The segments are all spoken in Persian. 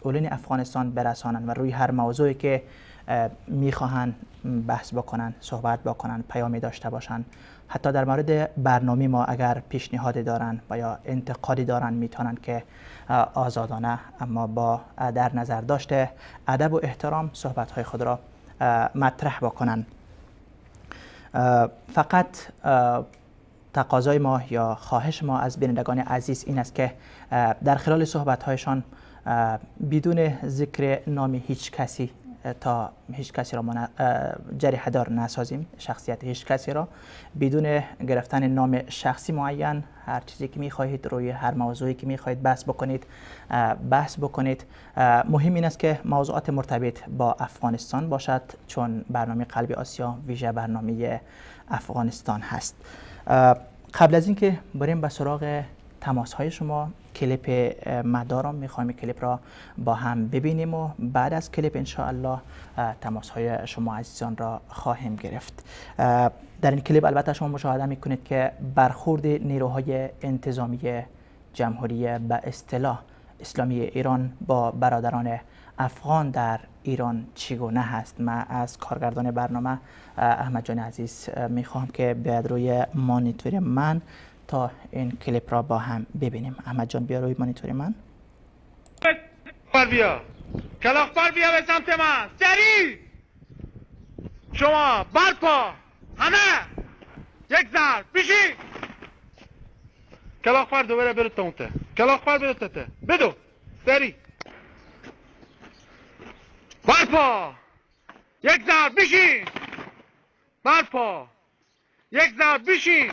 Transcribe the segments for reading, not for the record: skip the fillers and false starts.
مسئولین افغانستان برسانند و روی هر موضوعی که میخواهند بحث بکنن، صحبت بکنن، پیامی داشته باشن، حتی در مورد برنامه ما اگر پیشنهادی دارن و یا انتقادی دارن میتونن که آزادانه اما با در نظر داشته ادب و احترام صحبت‌های خود را مطرح بکنن. فقط تقاضای ما یا خواهش ما از بینندگان عزیز این است که در خلال صحبت‌هایشان بدون ذکر نام هیچ کسی تا هیچ کسی را ما جریحه دار نسازیم، شخصیت هیچ کسی را بدون گرفتن نام شخصی معین، هر چیزی که میخواهید روی هر موضوعی که میخواهید بحث بکنید بحث بکنید. مهم این است که موضوعات مرتبط با افغانستان باشد، چون برنامه قلب آسیا ویژه برنامه افغانستان هست. قبل از اینکه بریم به سراغ تماس های شما، کلیپ مدارم میخوایم کلیپ را با هم ببینیم و بعد از کلیپ انشاءالله تماس های شما عزیزان را خواهیم گرفت. در این کلیپ البته شما مشاهده میکنید که برخورد نیروهای انتظامی جمهوری به اصطلاح اسلامی ایران با برادران افغان در ایران چگونه هست. من از کارگردان برنامه احمد جان عزیز میخواهم که بیاد روی مانیتور من تا این کلیپ را با هم ببینیم. احمد جان بیا روی مانیتور من. بر بیا کلاغ بیا به سمت من سریع. شما برپا همه یک ضرب پیشی. کلاغ پر دوباره برو تا اونته. کلاغ پر برو تا ته. بدو سریع. برپا یک ضرب بیشین. برپا یک ضرب بیشین.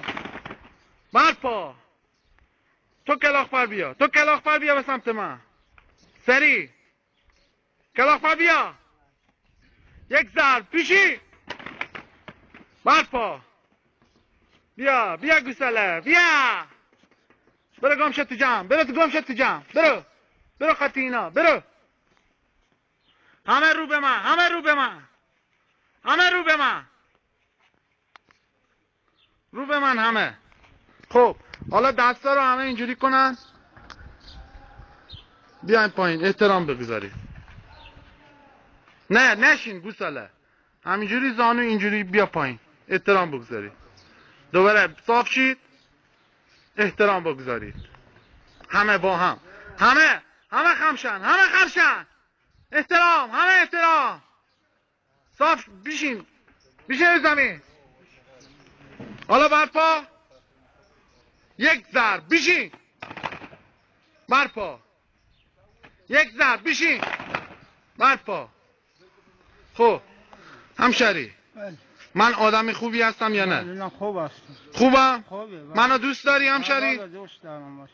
برپا. تو کلاغ پر بیا. تو کلاغ پر بیا به سمت من سریع. کلاغ پر بیا. یک ضرب پیشی. برپا. بیا بیا گوساله بیا. برو گم شد تو جمع. برو تو گم شد تو جمع. برو برو خطی اینا برو. همه رو به من. همه رو به من. همه رو به من. رو به من همه. خب حالا دستا رو همه اینجوری کنن. بیاین پایین احترام بگذارید. نه نشین گوساله. همینجوری زانو اینجوری بیا پایین احترام بگذارید. دوباره صاف شید احترام بگذارید. همه با هم. همه همه خمشن. همه خمشن. احترام. همه احترام. صاف بیشین. بیشین زمین. حالا برپا. یک ضرب بیشین. برپا. یک ضرب بیشین. برپا. خب همشری من آدم خوبی هستم یا نه؟ نه خوب هستم. خوبم؟ خوبه. منو دوست داری همشری؟ دوست دارم.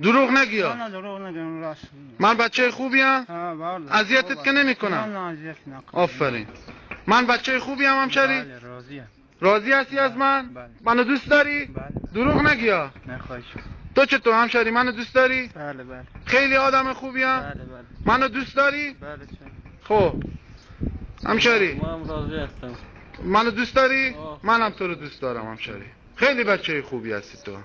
دروغ نگی. نه دروغ نگم راست. من بچه خوبیم؟ بله. اذیتت که نمی‌کنم. نه اذیت نکنم. آفرین. من بچه خوبیم همشری؟ بله راضیم. راضی هستی از من؟ بله. منو دوست داری؟ بله. دروغ نگی. نه خواهش. تو چطور همشری منو دوست داری؟ بله بله. خیلی آدم خوبیم؟ بله بله. منو دوست داری؟ بله. خب همشری من راضی هستم. منو دوست داری؟ منم تو رو دوست دارم همشری. خیلی بچه خوبی هستی تو.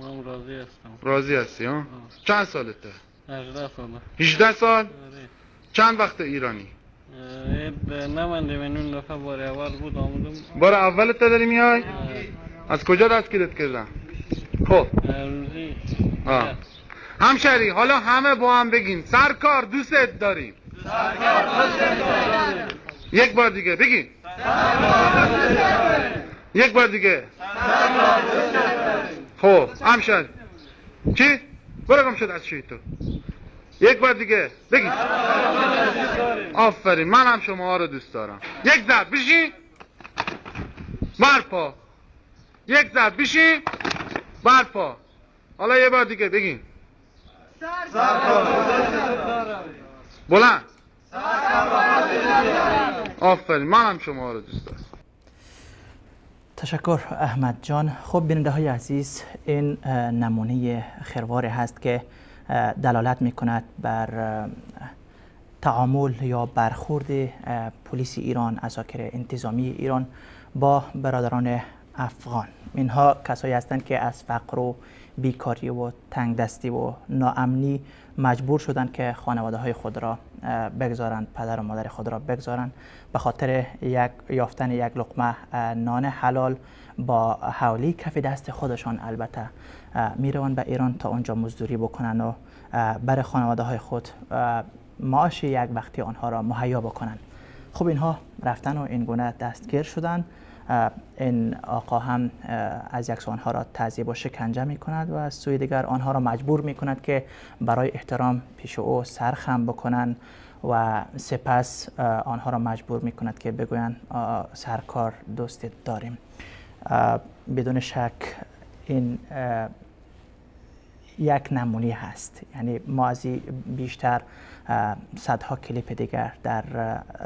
من راضی هستم. راضی هستی ها؟ چند سالته؟ 18 ساله. 18 سال؟ چند وقت ایرانی؟ نه من این دفعه بار اول بود آمدم. بار اولت داری میای؟ از کجا دستگیرت کردم؟ خب همشری حالا همه با هم بگین سرکار دوستت داریم. سرکار دوستت داریم. یک بار دیگه بگین. سرکار دوستت داریم. یک بار دیگه. سرکار دوستت داریم. خب همشری چی؟ برو گم شد از شوی تو. یک بار دیگه بگین. آفرین من هم شما رو دوست دارم. یک ضرب بشین. برپا. یک ضرب بشین. برپا. حالا یه بار دیگه بگین. بلند. آفرین من هم شما رو دوست دارم. تشکر احمد جان. خب بیننده های عزیز، این نمونه خرواری هست که دلالت میکند بر تعامل یا برخورد پلیس ایران، عساکر انتظامی ایران با برادران افغان. اینها کسایی هستند که از فقر و بیکاری و تنگ دستی و ناامنی مجبور شدند که خانواده های خود را بگذارند، پدر و مادر خود را بگذارند، به خاطر یافتن یک لقمه نان حلال با حوالی کف دست خودشان البته میروند به ایران تا اونجا مزدوری بکنن و برای خانواده های خود معاش یک وقتی آنها را مهیا بکنن. خب اینها رفتن و این گونه دستگیر شدن. این آقا هم از یک سو آنها را تعذیب و شکنجه می کند و از سوی دیگر آنها را مجبور می کند که برای احترام پیش او سرخم بکنند و سپس آنها را مجبور می کند که بگویند سرکار دوست داریم. بدون شک این یک نمونه هست، یعنی ما از بیشتر صدها کلیپ دیگر در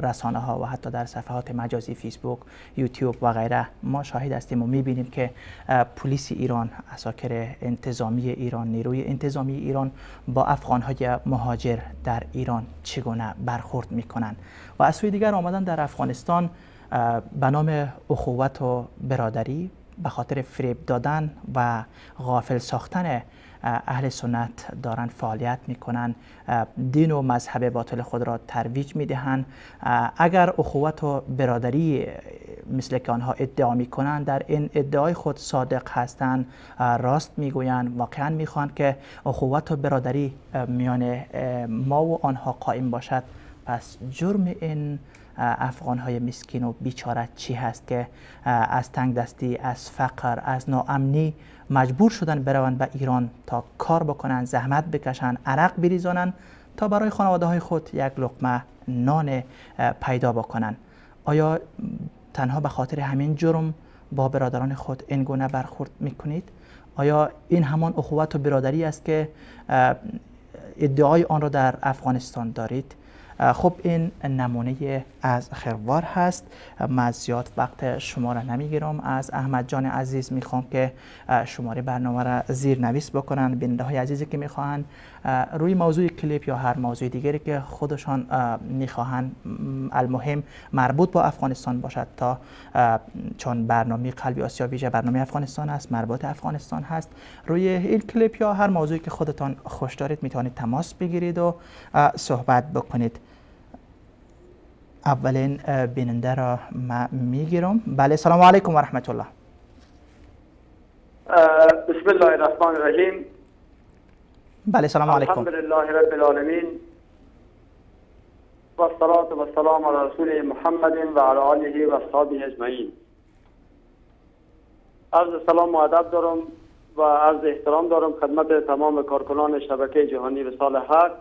رسانه ها و حتی در صفحات مجازی فیسبوک، یوتیوب و غیره ما شاهد هستیم و میبینیم که پلیس ایران، عساکر انتظامی ایران، نیروی انتظامی ایران با افغان های مهاجر در ایران چگونه برخورد میکنند و از سوی دیگر آمدن در افغانستان به نام اخوت و برادری به خاطر فریب دادن و غافل ساختن اهل سنت دارن فعالیت میکنن، دین و مذهب باطل خود را ترویج میدهند. اگر اخوت و برادری مثل که آنها ادعا میکنن در این ادعای خود صادق هستند، راست میگویند، واقعا میخوان که اخوت و برادری میان ما و آنها قائم باشد، پس جرم این افغان‌های مسکین و بیچاره چی هست که از تنگ دستی، از فقر، از ناامنی مجبور شدن بروند به ایران تا کار بکنن، زحمت بکشن، عرق بریزانن تا برای خانواده های خود یک لقمه نان پیدا بکنن؟ آیا تنها به خاطر همین جرم با برادران خود این گونه برخورد میکنید؟ آیا این همان اخوت و برادری است که ادعای آن را در افغانستان دارید؟ خب این نمونه از خروار هست. من زیاد وقت شما را نمیگیرم. از احمد جان عزیز میخوام که شماره برنامه را زیر نویس بکنن. بیننده های عزیزی که میخواهند روی موضوع کلیپ یا هر موضوع دیگری که خودشان میخواهند، المهم مربوط با افغانستان باشد، تا چون برنامه قلبی آسیا ویژه برنامه افغانستان است، مربوط افغانستان هست، روی این کلیپ یا هر موضوعی که خودتان خوش دارید میتونید تماس بگیرید و صحبت بکنید. اولین بیننده را ما میگیرم. بله، سلام علیکم و رحمت الله. بسم الله الرحمن الرحیم. بله، سلام علیکم. الحمد لله رب العالمین و الصلاة و السلام علی رسول محمد و علی آله و اصحابه اجمعین. عرض سلام و ادب دارم و عرض احترام دارم خدمت تمام کارکنان شبکه جهانی وصال حق،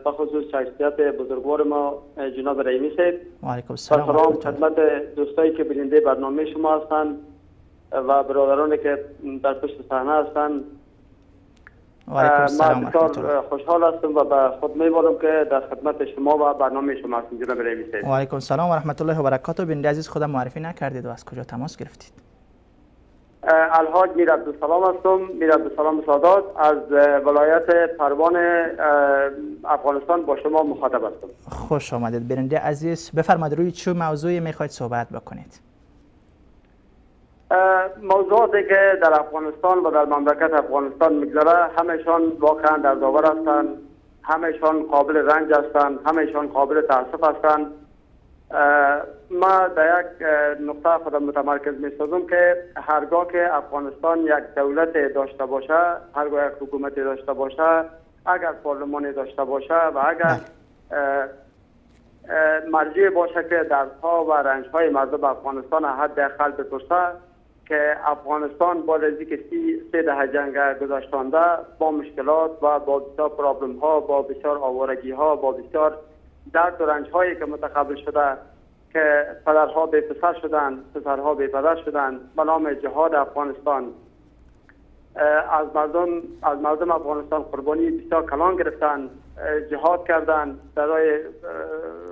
به خصوص شخصیت بزرگوار ما جناب رحیمی صاحب. و علیکم السلام. سلام خدمت دوستایی که بیننده برنامه شما هستند و برادرانی که در پشت صحنه هستند. و علیکم السلام. من بسیار خوشحال هستم و به خود میبالم که در خدمت شما و برنامه شما هستم جناب رحیمی صاحب. و علیکم السلام و رحمت الله و برکاته. بیننده عزیز، خودم معرفی نکردید و از کجا تماس گرفتید؟ الحاج میر عبدالسلام هستم، میر عبدالسلام سادات، از ولایت پروان افغانستان با شما مخاطب هستم. خوش آمدید بیننده عزیز. بفرمایید روی چه موضوعی میخواید صحبت بکنید؟ موضوعاتی که در افغانستان و در مملکت افغانستان میگذره همشان واقعا دردآور هستند، همشان قابل رنج هستند، همشان قابل تاسف هستند. ما در یک نقطه خودم متمرکز می‌سازم که هرگاه که افغانستان یک دولت داشته باشه، هرگاه یک حکومت داشته باشه، اگر پارلمان داشته باشه و اگر مرجع باشه که دردها و رنج‌های مردم افغانستان حداقل بپرسه که افغانستان با از اینکه 3 دهه جنگ گذشتانده با مشکلات و با بسیار پرابلم ها، با بسیار آوارگی ها، با بسیار درد و رنج هایی که متقبل شده که پدرها بی پسر شدند، پسرها بی پدر شدند، به نام جهاد افغانستان از مردم افغانستان قربانی بسیار کلان گرفتن، جهاد کردن برای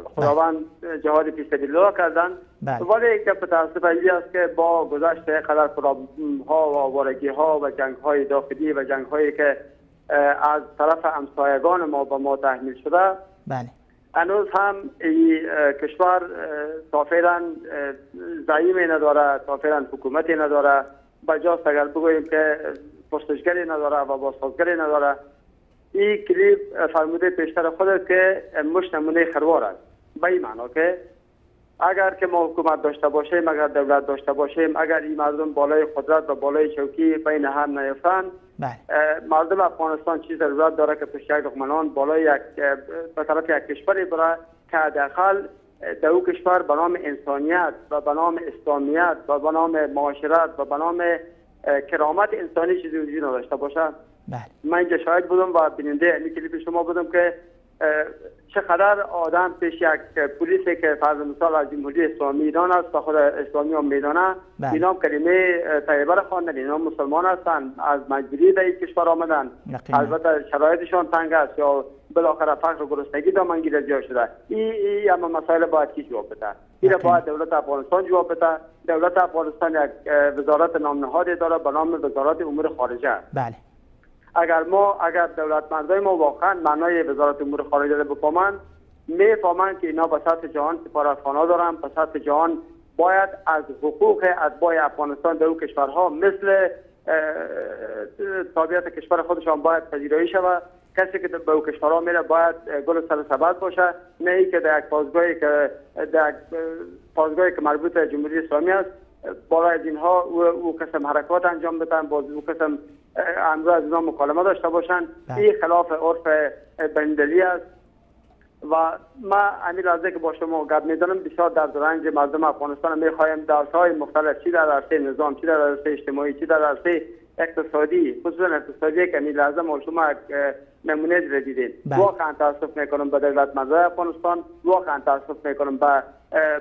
خداوند، جهاد فی سبیل الله کردن. ولی یک متاسف این است که با گذشت قدر پرابلم ها و آوارگی ها و جنگ های داخلی و جنگ هایی که از طرف همسایگان ما به ما تحمیل شده، بله، هنوز هم این کشور تا فعلا زعیمی نداره، تا فعلا حکومتی نداره، بجاست اگر بگوییم که پرسشگری نداره و بازخواستگری نداره. این کلیپ فرموده پیشتر خودت که مش نمونه خروار است، به این معنا که اگر که ما حکومت داشته باشیم، اگر دولت داشته باشیم، اگر این مردم بالای قدرت و بالای چوکی بین هم نیفتند، مردم افغانستان چیز ضرورت داره که پشت یک دشمنان بالای یک به طرف یک کشوری بره که حداقل در او کشور به نام انسانیت و به نام اسلامیت و به نام معاشرت و به نام کرامت انسانی چیزی وجود نداشته باشه. من اینجا شاهد بودم و بیننده این کلیپ شما بودم که چقدر آدم پیش یک پلیسی که فرض مثال از جمهوری اسلامی ایران است و خود اسلامی هم میدانه، اینا کلمه طیبه را خواندن، اینا مسلمان هستند، از مجبوری در این کشور آمدن، البته شرایطشان تنگ است یا بالاخره فقر و گرسنگی دامنگیر زیاد شده. این اما مسائل باید کی جواب بده؟ این باید دولت افغانستان جواب بده. دولت افغانستان یک وزارت نامنهادی داره به نام وزارت امور خارجه. بله. اگر دولتمردای ما واقعا معنای وزارت امور خارجه را بفهمند، میفهمند که اینا به سطح جهان سفارتخانه دارن، به سطح جهان باید از حقوق اتباع افغانستان در او کشورها مثل تابعیت کشور خودشان باید پذیرایی شود. کسی که به او کشورها میره باید گل سر سبد باشه، نه ای که در یک پاسگاهی که مربوط به جمهوری اسلامی است بالای از اینها او قسم حرکات انجام بدن، باز او قسم امروز از اینا مکالمه داشته باشند. این خلاف عرف بین‌المللی است و ما همین لحظه که با شما گپ میزنم بسیار درد و رنج مردم افغانستان میخواهیم در عرصه‌های مختلف، چی در عرصه نظام، چی در عرصه اجتماعی، چی در عرصه اقتصادی، خصوصا اقتصادی که همین لحظه ما شما نمونه را دیدیم. واقعا تاسف میکنم به دولت مردای افغانستان، واقعا تاسف میکنم به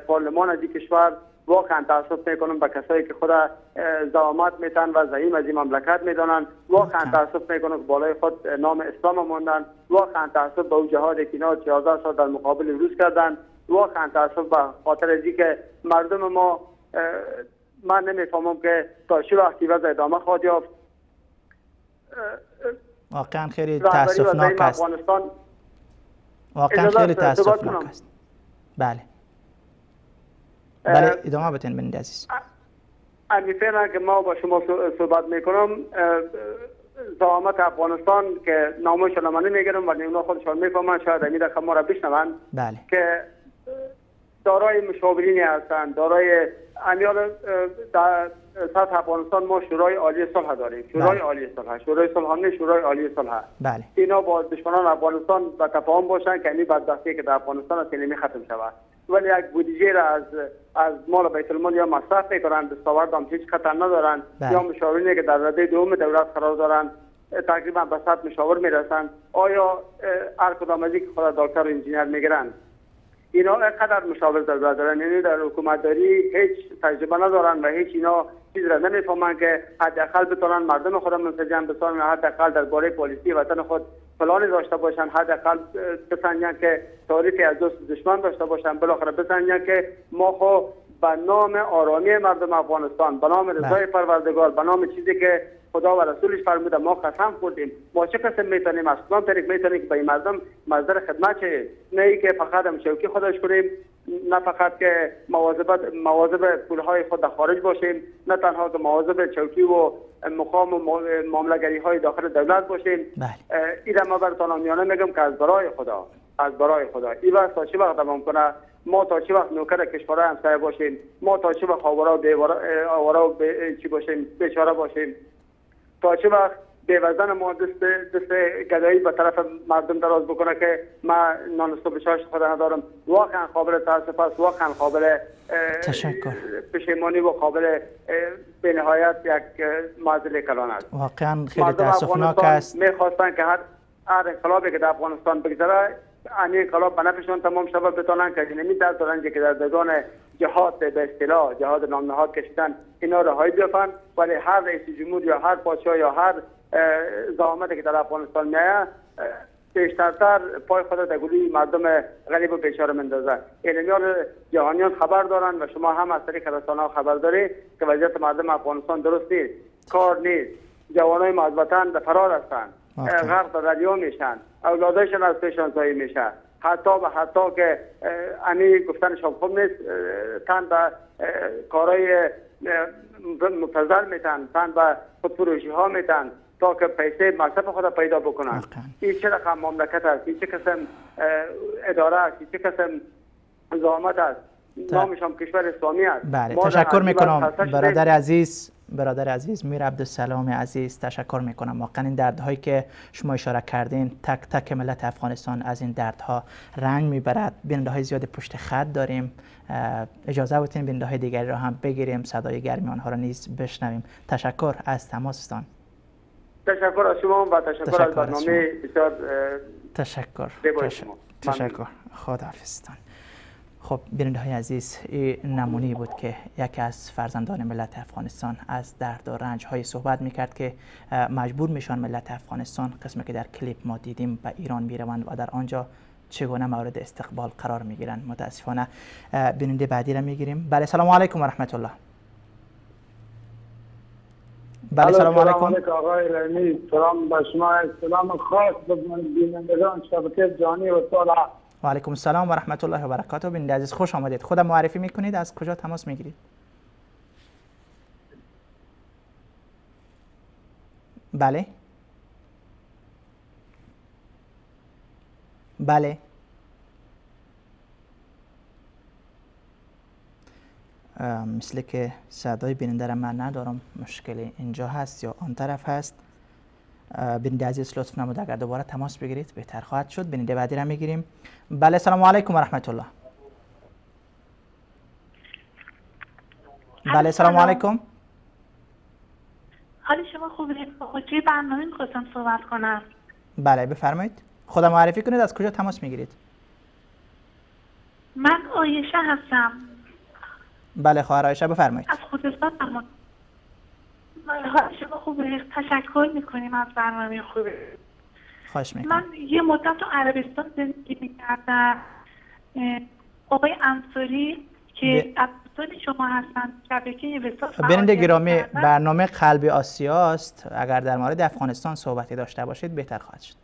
پارلمان از این کشور، واقعا تاسف میکنم به کسایی که خود زعامت میتن و زعیم از این مملکت میدانند، واقعا تاسف میکنم که بالای خود نام اسلام ماندن، واقعا تاسف به او جهاد که اینا 14 سال در مقابل روس کردن، واقعا تاسف به خاطر از اینکه مردم ما، من نمیفهمم که تا چه وقتی وضع ادامه خواهد یافت. واقعا خیلی تاسفناک است. واقعا خیلی تاسفناک است. بله بله، ادامه بدین بنده عزیز. امی فعلا که ما با شما صحبت میکنم، زعامت افغانستان که نامشان من نمیگیرم ولی اونا خودشان میفهمن، شاید این رقم ما را بشنوند. بله. که دارای مشاورینی هستند، دارای امیال در سطح افغانستان ما شورای عالی صلح داریم. شورای عالی صلح، شورای صلح نه، شورای عالی صلح. بله. اینا با دشمنان افغانستان به تفاهم باشن که این بدبختی که در افغانستان است اینمی ختم شود. ولی یک بودجه را از مال بیت المال یا مصرف میکنن، دستاورد هم هیچ خطر ندارن. بله. یا مشاورینی که در رده دوم دولت قرار دارن تقریبا به 100 مشاور میرسن. آیا هر کدام از که خود دکتر و انجینیر میگیرن، اینا اینقدر مشاور ضرورت دارن؟ یعنی در حکومتداری هیچ تجربه ندارن و هیچ اینا چیز را نمیفهمن که حداقل بتونن مردم خود منسجم بسازن، حداقل درباره پالیسی وطن خود پلانی داشته باشن، حداقل بسنجن که تعریفی از دوست دشمن داشته باشن، بالاخره بسنجن که ما خو به نام آرامی مردم افغانستان، به نام رضای پروردگار، به نام چیزی که خدا و رسولش فرموده ما قسم خوردیم، ما چه قسم میتونیم از کدام طریق میتونیم که به این مردم مصدر خدمت شویم، نه ای که فقط هم شوکی خودش کنیم، نه فقط که مواظب پولهای خود در خارج باشیم، نه تنها که مواظب چوکی و مقام و معامله‌گری های داخل دولت باشیم. این ما براتون عامیانه میگم که از برای خدا، از برای خدا این وقت تا چه وقت دوام کنه؟ ما تا چه وقت نوکر کشورهای همسایه باشیم؟ ما تا چه وقت آواره و چی باشیم، بیچاره باشیم؟ تا چه وقت بیوزن ما دست گدایی به طرف مردم دراز بکنه که ما نان صبح چاشت خود ندارم؟ واقعا قابل تاسف است، واقعا قابل تشکر، پشیمانی و قابل به نهایت یک معضله کلان است. واقعا خیلی تاسفناک است. میخواستن که هر انقلابی که در افغانستان بگذره، این انقلاب به نفعشان تمام شود، بتونن که نمی درد رنجی که در دوران جهاد به اصطلاح جهاد نامنهاد کشیدن اینا رهایی بیافن. ولی هر رئیس جمهور یا هر پادشاه یا هر زعامتی که در افغانستان میایه بیشترتر پای خود در گلوی مردم غریب و بیچاره مندازه. اعلامیان جهانیان خبر دارن و شما هم از طریق رسانه‌ها خبر دارید که وضعیت مردم افغانستان درست نیست، کار نیست، جوانای ما از وطن به فرار هستند، غرق در دریا میشن، اولادایشان از پیشان ضایع میشه. حتی به حتی که انی گفتنش خوب نیست، تن به کارهای مبتذل میتن، تن به خودفروشی ها میتن تا که پیسه مصرف خود پیدا بکنن. این چه رقم مملکت است؟ این چه قسم اداره است؟ این چه قسم زحمت است؟ نامش هم کشور اسلامی است. بله، تشکر میکنم برادر عزیز، برادر عزیز میر عبدالسلام عزیز، تشکر میکنم. واقعا این دردهایی که شما اشاره کردین، تک تک ملت افغانستان از این دردها رنگ میبرد. بیننده های زیاد پشت خط داریم، اجازه بدین بیننده های دیگری را هم بگیریم، صدای گرمی آنها را نیز بشنویم. تشکر از تماستان. تشکر از شما و تشکر از برنامه بسیار تشکر. تشکر، خداحافظتان. خب بیننده های عزیز، این نمونه‌ای بود که یکی از فرزندان ملت افغانستان از درد و رنج های صحبت میکرد که مجبور میشن ملت افغانستان، قسمی که در کلیپ ما دیدیم، به ایران میروند و در آنجا چگونه مورد استقبال قرار میگیرند. متاسفانه بیننده بعدی را میگیریم. بله، سلام علیکم و رحمت الله. بله، سلام علیکم آقای رحیمی، سلام به شما، سلام خاص به بینندگان شبکه جهانی و صالح. و علیکم السلام و رحمت الله و برکاته. بیننده عزیز خوش آمدید. خودم معرفی میکنید، از کجا تماس میگیرید؟ بله بله، مثل که صدای بیننده را من ندارم، مشکل اینجا هست یا آن طرف هست. بیننده عزیز لطف نمود اگر دوباره تماس بگیرید بهتر خواهد شد. بیننده بعدی را میگیریم. بله، سلام علیکم و رحمت الله. بله، سلام علیکم. حال شما خوبه؟ توی برنامه میخواستم صحبت کنم. بله بفرمایید، خودم معرفی کنید، از کجا تماس میگیرید؟ من عایشه هستم. بله خواهر عایشه بفرمایید. از خوزستان تماس. حال شما خوبه؟ تشکر میکنیم از برنامه خوبه. خواهش میکنم. من یه مدت تو عربستان زندگی میکردم. آقای انصاری که از دوستان شما هستن، شبکه وصال. بیننده گرامی، برنامه قلب آسیا است. اگر در مورد افغانستان صحبتی داشته باشید بهتر خواهد شد.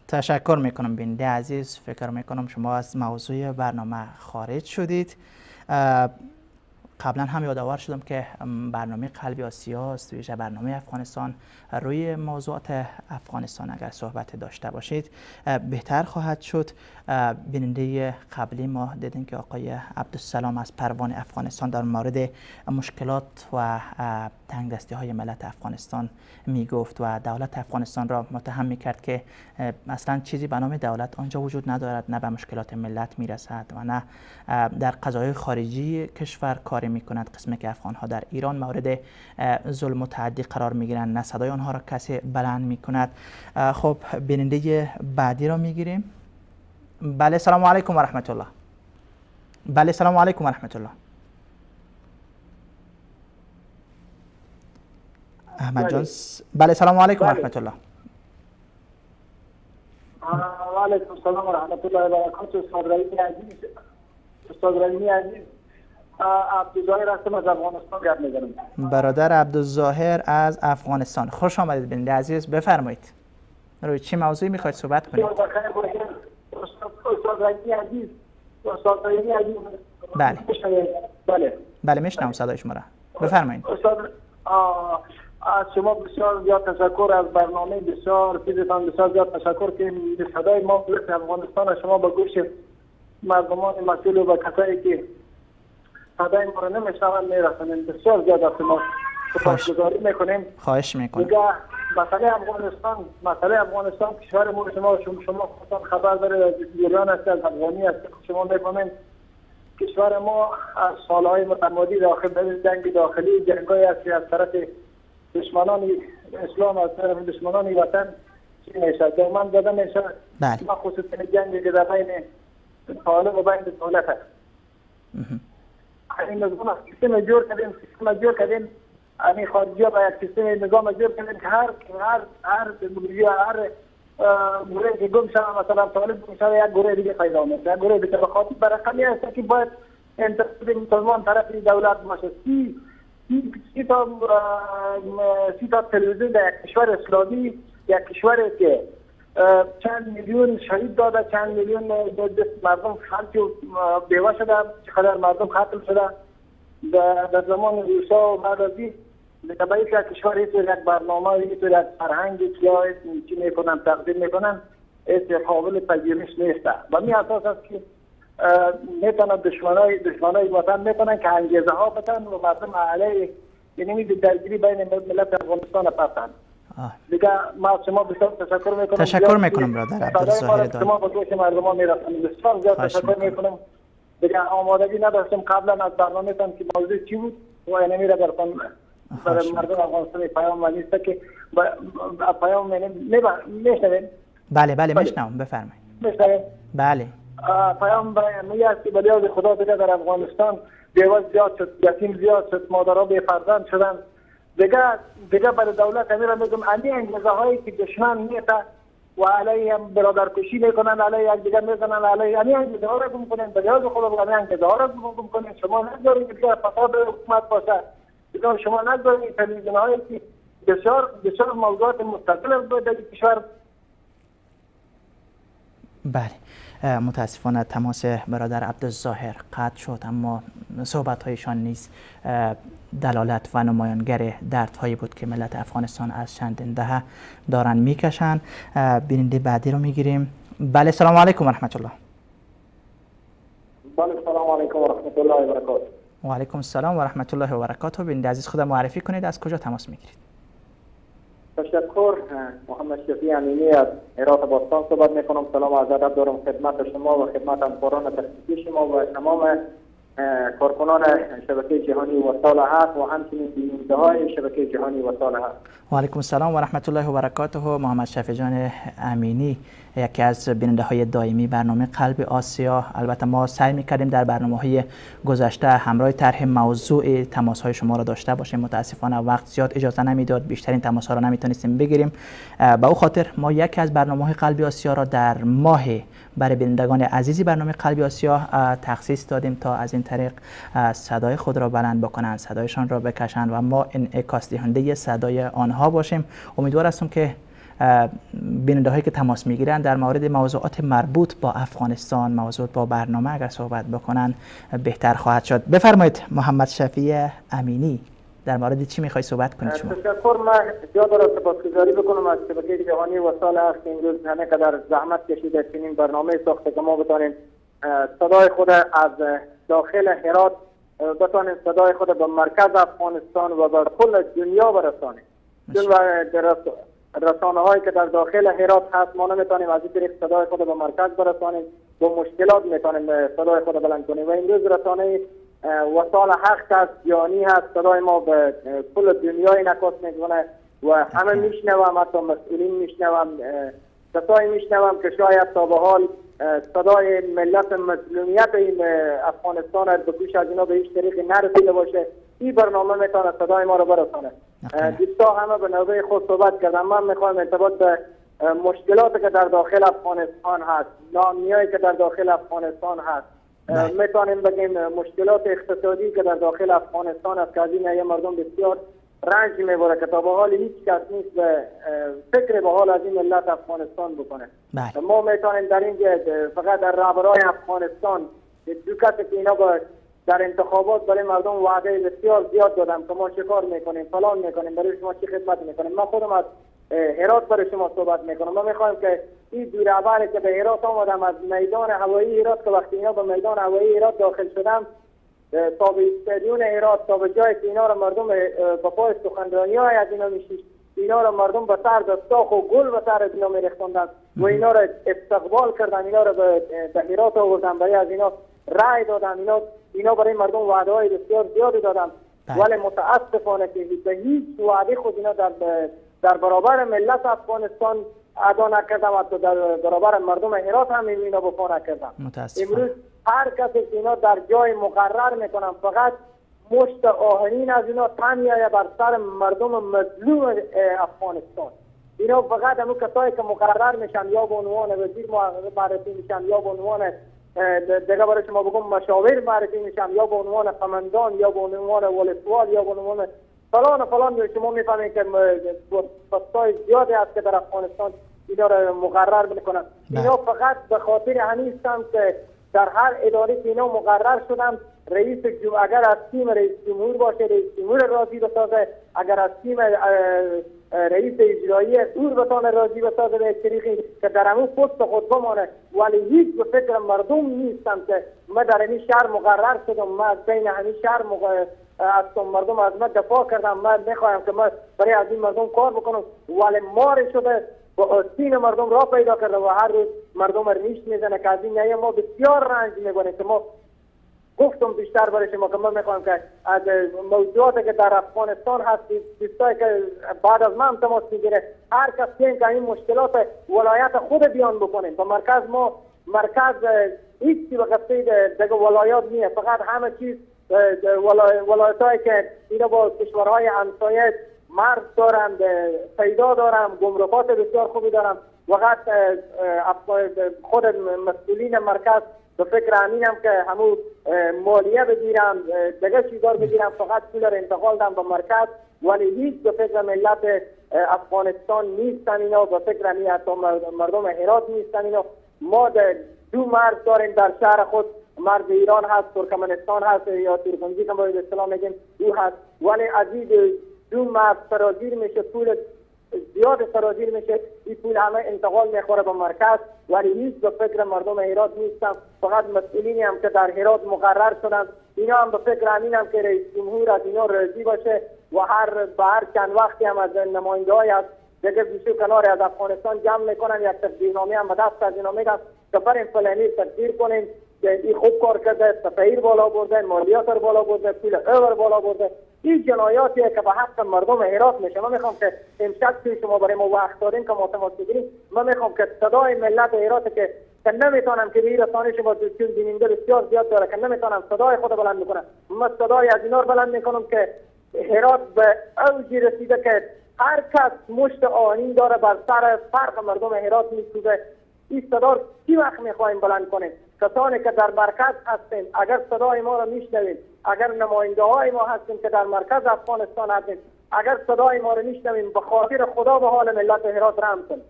تشکر میکنم بیننده عزیز. فکر میکنم شما از موضوع برنامه خارج شدید. قبلا هم یادآور شدم که برنامه قلب آسیا است، ویژه برنامه افغانستان، روی موضوعات افغانستان اگر صحبت داشته باشید بهتر خواهد شد. بیننده قبلی ما دیدیم که آقای عبدالسلام از پروان افغانستان در مورد مشکلات و تنگدستی های ملت افغانستان می گفت و دولت افغانستان را متهم می کرد که اصلا چیزی به نام دولت آنجا وجود ندارد، نه به مشکلات ملت می رسد و نه در قضایای خارجی کشور کاری می کند. قسمی که افغان ها در ایران مورد ظلم و تعدی قرار می گیرند، نه صدای آنها را کسی بلند می کند. خب بیننده بعدی را می گیریم. بله، سلام علیکم و رحمت الله. بله، سلام علیکم و رحمت الله. احمد جان. بله، سلام علیکم و رحمت الله. و علیکم السلام و رحمت الله و برکاته. استاد رحیمی عزیز، استاد رحیمی عزیز، عبدالظاهر هستم از افغانستان گپ میزنم. برادر عبدالظاهر از افغانستان، خوش آمدید بیننده عزیز، بفرمایید روی چه موضوعی میخواید صحبت کنید؟ استاد رحیمی عزیز، استاد رحیمی عزیز. بله بله بله، میشنوم صدای شما را، بفرمایید. استاد از شما بسیار زیاد تشکر از برنامه بسیار چیزتان، بسیار زیاد تشکر که صدای ما ملت افغانستان شما به گوش مردمان مسئول و کسایی که صدای ما را نمیشنوند میرسانیم. بسیار زیاد از شما سپاسگزاری میکنیم. خواهش میکنم. دیگه مسئله افغانستان، مسئله افغانستان کشور ما، شما خودتان خبر دارید، از ایران است، از افغانی است، شما میفهمید کشور ما از سالهای متمادی داخل جنگ داخلی، جنگ‌های است از طرف دشمنان اسلام، از طرف دشمنان وطن چی میشه دامن زده میشه. بله. خصوصا جنگی که در بین طالب و بین دولت است. این نظام سیستم جور کردیم، سیستم جور کردیم، همین خارجی ها با یک سیستم نظام جور کردیم که هر هر هر هر گروه که گم شده، مثلا طالب گم شده، یک گروه دیگه پیدا میشه، یک گروه دیگه. به خاطر برقمی است که باید انتخاب مسلمان طرف دولت باشه. سی تا تلویزیون در یک کشور اسلامی، یک کشوری که چند میلیون شهید داده، چند میلیون مردم خلط و بیوه شده، چقدر مردم قتل شده در زمان روسا و بعد از این. به یک کشور یک برنامه، یک فرهنگ که چی میکنن تقدیم میکنن، ایت قابل پذیرش نیست. و می اساس است که میتونن دشمنای وطن میتونن که انگیزه ها بتن و مردم علیه یعنی درگیری بین ملت افغانستان پسند. دیگه ما شما بسیار تشکر میکنم. تشکر میکنم برادر عبدالظاهر دایی. شما با گوش مردم ها میرسانید. بسیار زیاد تشکر میکنم. دیگه آمادگی نداشتم قبلا از برنامه تان که موضوع چی بود و اینمی را برای مردم افغانستان پیام نیست که پیام میشنوین. بله بله میشنوم، بفرمایید. میشنوین؟ بله. پیام برای می است که به لحاظ خدا دیگه در افغانستان بیوه زیاد شد، یتیم زیاد شد، مادرها بی فرزند شدن. دیگه برای دولت امیر میگم امی انگیزه هایی که دشمن میته و علیه هم برادرکشی میکنن، علیه یک دیگه میزنن، علیه امی انگیزه ها را گم کنن. به لحاظ خدا امی انگیزه ها را گم کنن. شما نگذارید دیگه فساد حکومت باشه. دیگه شما نگذارید تلویزیون هایی که بسیار بسیار موضوعات مستقل در کشور. بله، متاسفانه تماس برادر عبدالظاهر قطع شد، اما صحبت‌هایشان نیز دلالت و نمایانگر دردهایی بود که ملت افغانستان از چندین دهه دارن میکشن. بیننده بعدی رو میگیریم. بله، سلام علیکم و رحمت الله. بله، سلام علیکم و رحمت الله و برکاته. و علیکم السلام و رحمت الله و برکاته. بیننده عزیز خود معرفی کنید، از کجا تماس میگیرید؟ تشکر، محمد شفیع امینی از هرات باستان صحبت میکنم. سلام و عرض ادب دارم خدمت شما و خدمت همکاران تخصصی شما و تمام کارکنان شبکه جهانی وصال حق و همچنین بیننده های شبکه جهانی وصال حق. و علیکم السلام و رحمت الله و برکاته. محمد شفیع جان امینی، یکی از بیننده های دائمی برنامه قلب آسیا. البته ما سعی میکردیم در برنامه های گذشته همراه طرح موضوع تماس های شما را داشته باشیم، متاسفانه وقت زیاد اجازه نمیداد، بیشترین تماس ها را نمیتونستیم بگیریم. به او خاطر ما یکی از برنامه های قلب آسیا را در ماه برای بینندگان عزیزی برنامه قلب آسیا تخصیص دادیم تا از این طریق صدای خود را بلند بکنند، صدایشان را بکشند و ما انعکاس دهنده صدای آنها باشیم. امیدوار هستم که بیننده هایی که تماس میگیرند در مورد موضوعات مربوط با افغانستان، موضوع با برنامه اگر صحبت بکنن بهتر خواهد شد. بفرمایید محمد شفیع امینی، در مورد چی میخوای صحبت کنید شما؟ تشکر، من زیاد را سپاسگزاری بکنم از شبکه جهانی وصال حق که امروز همه قدر زحمت کشیده چنین برنامه ساخته که ما بتانیم صدای خود از داخل هرات بتانیم صدای خود به مرکز افغانستان و به کل دنیا برسانیم. چون رسانه هایی که در داخل هرات هست ما نمیتونیم از این طریق صدای خود به مرکز برسانیم، با مشکلات میتونیم صدای خود بلند کنیم و امروز رسانه وصال حق هست، جهانی هست، صدای ما به کل دنیا انعکاس میکنه و همه میشنوم، حتی مسئولین میشنوم، کسایی میشنوم که شاید تا به حال صدای ملت مظلومیت این افغانستان به گوش از اینا به هیچ طریقی نرسیده باشه. این برنامه میتونه صدای ما رو برسانه. دوستا همه به نوبه خود صحبت کردم. من میخوایم ارتباط به مشکلاتی که در داخل افغانستان هست، ناامنی‌هایی که در داخل افغانستان هست، میتونیم بگیم مشکلات اقتصادی که در داخل افغانستان است که از این مردم بسیار رنج میبره که تا به حال هیچ کس نیست به فکر به حال از این ملت افغانستان بکنه. ما میتونیم در اینجا فقط در رهبرای افغانستان دو کسی که اینا با در انتخابات برای مردم وعده بسیار زیاد دادم که ما چه کار میکنیم، فلان میکنیم، برای شما چه خدمت میکنیم. من خودم از هرات برای شما صحبت میکنم. ما میخوایم که این دو رهبری که به هرات آمدم از میدان هوایی هرات، که وقتی اینا به میدان هوایی هرات داخل شدم تا به استادیون هرات، تا به جایی که اینا رو مردم به پای سخنرانی های از اینا میشید، اینا رو مردم به سر دستاخ و گل به سر از اینا میریختندن و اینا رو استقبال کردن، اینا رو به هرات آوردن، برای از اینا رای دادن، اینا برای مردم وعده های بسیار زیادی دادن، ولی متاسفانه که به هیچ وعده خود اینا در برابر ملت افغانستان ادا نکردن و حتی در برابر مردم هرات هم اینا وفا نکردن. امروز هر کسی که اینا در جای مقرر میکنن فقط مشت آهنین از اینا تن میآید بر سر مردم مظلوم افغانستان. اینا فقط همون کسایی که مقرر میشن یا به عنوان وزیر معرفی میشن یا به عنوان دیگه برای شما بگم مشاور معرفی میشم، یا به عنوان قمندان، یا به عنوان ولسوال، یا به عنوان فلان و فلان. شما میفهمید که پست‌های زیادی هست که در افغانستان اینا را مقرر میکنن. اینا فقط به خاطر همین که در هر اداره که اینا مقرر شدن، رئیس اگر از تیم رئیس جمهور باشه رئیس جمهور راضی بسازه، اگر از تیم رئیس اجرایی اور بتانه راضی بسازه به طریقی که در همون پست خود بمانه، ولی هیچ به فکر مردم نیستم که ما در این شهر مقرر شدم، ما از بین همین شهر هستم، مردم از ما دفاع کردم، من میخوایم که ما برای از این مردم کار بکنم، ولی مار شده با آستین مردم را پیدا کرده و هر روز مردم را نیش میزنه که از این نیه ما بسیار رنج میبریم. که ما گفتم بیشتر برای شما که ما میخوایم که از موضوعاتی که در افغانستان هست، دوستایی که بعد از من هم تماس میگیره، هر کس که این مشکلات ولایت خود بیان بکنیم. با مرکز ما، مرکز هیچ به قصه دیگه ولایات نیست، فقط همه چیز ولایت هایی که اینا با کشورهای همسایه مرز دارند، پیدا دارم، گمرکات بسیار خوبی دارم. وقت خود مسئولین مرکز به فکر همینم که همون مالیه بگیرم، دیگه چیزار بگیرم، فقط پول را انتقال دم به مرکز، ولی هیچ به فکر ملت افغانستان نیستن اینا، به فکر همین حتی مردم هرات نیستن اینا. ما دو مرز داریم در شهر خود، مرز ایران هست، ترکمنستان هست، یا ترکمنی که باید اصطلاح میگیم او هست، ولی از این دو مرز سرازیر میشه، پول زیاد سرازیر میشه، این پول همه انتقال میخوره به مرکز، ولی هیچ به فکر مردم هرات نیستن. فقط مسئولینی هم که در هرات مقرر شدن، اینا هم به فکر همین هم که رئیس جمهور از اینا راضی باشه و هر به هر چند وقتی هم از نماینده های از دیگه گوشه کنار از افغانستان جمع میکنن، یک تقدیرنامه هم به دست از اینا میدن که بریم فلانی تقدیر کنیم که این خوب کار کرده، سفیر بالا برده، مالیات رو بالا برده، پول اور بالا برده. این جنایاتیه که به حق مردم هرات میشه. من میخوام که امشب که شما برای ما وقت دارین که ما تماس بگیریم، من میخوام که صدای ملت هرات که نمیتونم که به این رسانه شما چون بیننده بسیار زیاد داره که نمیتونم صدای خود بلند بکنم، من صدای از اینا رو بلند میکنم که هرات به اوجی رسیده که هر کس مشت آهنین داره بر سر فرق مردم هرات میسوزه. این صدا کی وقت میخوایم بلند کنیم؟ کسانی که در مرکز هستیم، اگر صدای ما را میشنوید، اگر نماینده های ما هستیم که در مرکز افغانستان هستیم، اگر صدای ما را میشنویم، به خاطر خدا به حال ملت هرات رحم کنید.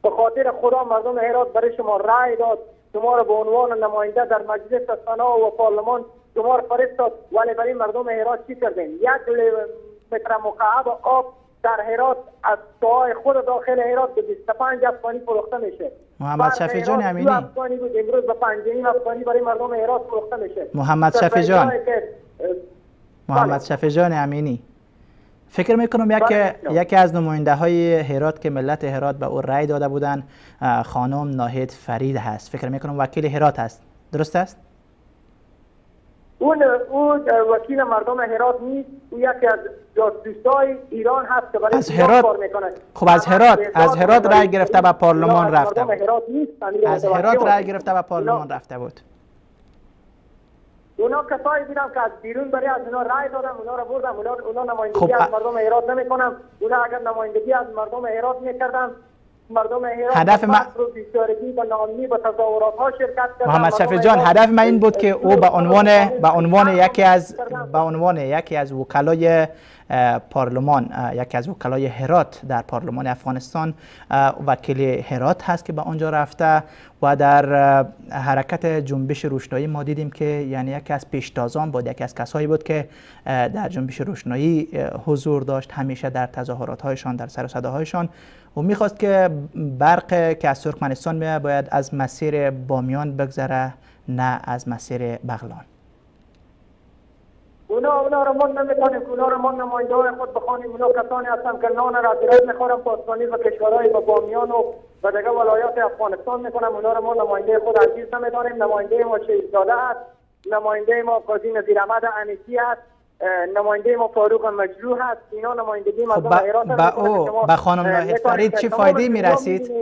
به خاطر خدا مردم هرات برای شما رأی داد، شما را به عنوان نماینده در مجلس سنا و پارلمان شما را فرستاد، ولی برای مردم هرات چی کردین؟ 1 متر مکعب آب در هرات از ساهای خود داخل هرات به 25 افغانی فروخته میشه. محمد شفیع جان امینی، افغانی بود، امروز به 5.5 افغانی برای مردم هرات فروخته میشه. محمد شفیع جان، محمد شفیع جان امینی، فکر میکنم یکی از نماینده های هرات که ملت هرات به او رأی داده بودن خانم ناهید فرید هست، فکر میکنم وکیل هرات هست، درست است؟ اون وکیل مردم هرات نیست، او یکی از جاسوسای ایران هست که برای از هرات کار میکنه. خب از هرات رأی گرفته به پارلمان رفته بود. از هرات رأی گرفته به پارلمان رفته بود. اونا کسایی بودن که از بیرون برای از اونا رأی دادم، اونا رو بردم، اونا نمایندگی از مردم هرات نمیکنن. اونا اگر نمایندگی از مردم هرات میکردن، مردم هرات هدف من بیچارگی و ناامنی و تظاهرات ها شرکت کردن. محمد شفیع جان، هدف من این بود که او به عنوان یکی از وکلای پارلمان، یکی از وکلای هرات در پارلمان افغانستان، وکیل هرات هست که به آنجا رفته و در حرکت جنبش روشنایی ما دیدیم که یعنی یکی از پیشتازان بود، یکی از کسایی بود که در جنبش روشنایی حضور داشت، همیشه در تظاهرات هایشان، در سر و صداهایشان، و میخواست که برق که از ترکمنستان میاد باید از مسیر بامیان بگذره، نه از مسیر بغلان. اونا رو ما نمیتونیم، اونا رو ما نماینده های خود بخوانیم. اونا کسانی هستن که نان را از میخورن، پاسبانی و کشورهای با بامیان و دیگه ولایات افغانستان میکنن. اونا رو ما نماینده خود عزیز نمیدانیم. نماینده ما شهیدزاده است، نماینده ما قاضی نظیر احمد انیسی است، نماینده ما فاروق مجروح است. اینا نمایندگی مردم هرات. به خانم ناهید فرید چه فایده میرسید؟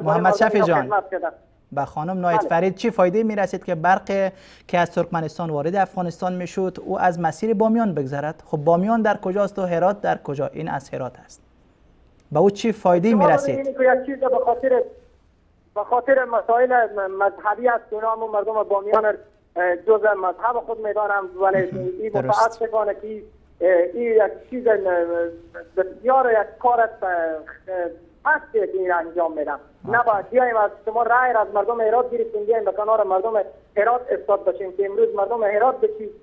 محمد شفیع جان، به خانم ناهید فرید چه فایده میرسید که برق که از ترکمنستان وارد افغانستان میشد او از مسیر بامیان بگذرد؟ خب بامیان در کجاست و هرات در کجا؟ این از هرات است. به او چه فایده میرسید؟ یک چیز به خاطر مسائل مذهبی است که اونا هم مردم بامیان جزء مذهب خود میدانم، ولی این متاسفانه که این یک چیز بسیار یک کار پستی که این انجام میدم. نباید بیایم از شما رای را از مردم هرات گرفتیم، بیایم به کنار مردم هرات استاد باشیم که امروز مردم هرات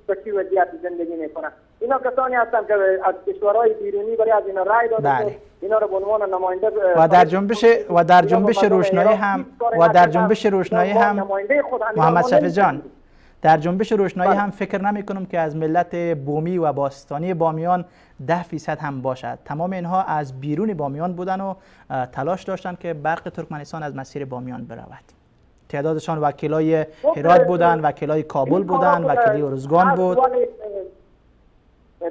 به چی وضعیت زندگی میکنن. اینا کسانی هستند که از کشورهای بیرونی برای از اینا رای داده شد، اینا رو به عنوان نماینده و در جنبش روشنایی هم و در جنبش روشنایی هم محمد شفیع جان، در جنبش روشنایی هم فکر نمی کنم که از ملت بومی و باستانی بامیان 10% هم باشد. تمام اینها از بیرون بامیان بودن و تلاش داشتند که برق ترکمنستان از مسیر بامیان برود. تعدادشان وکیلای هرات بودن، وکیلای کابل بودن، وکیلای ارزگان بود.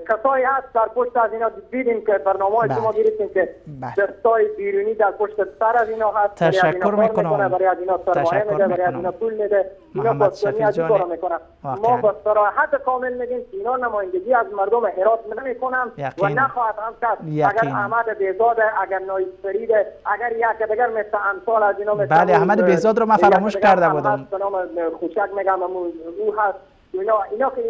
کسایی هست در پشت از اینا دیدیم که برنامه شما گرفتیم که دستای بیرونی در پشت سر از اینا هست. تشکر میکنم، برای از اینا سرمایه میده، برای از اینا پول میده، اینا باستانی از این کارو میکنن. ما با صراحت کامل میگیم که اینا نمایندگی از مردم هرات نمیکنن و نخواهد هم کرد. اگر احمد بهزاد، اگر نایب فرید، اگر یک دیگر مثل امثال از اینا، مثل بله احمد بهزاد رو من فراموش کرده بودم، به نام خوشک میگم او هست، اینا که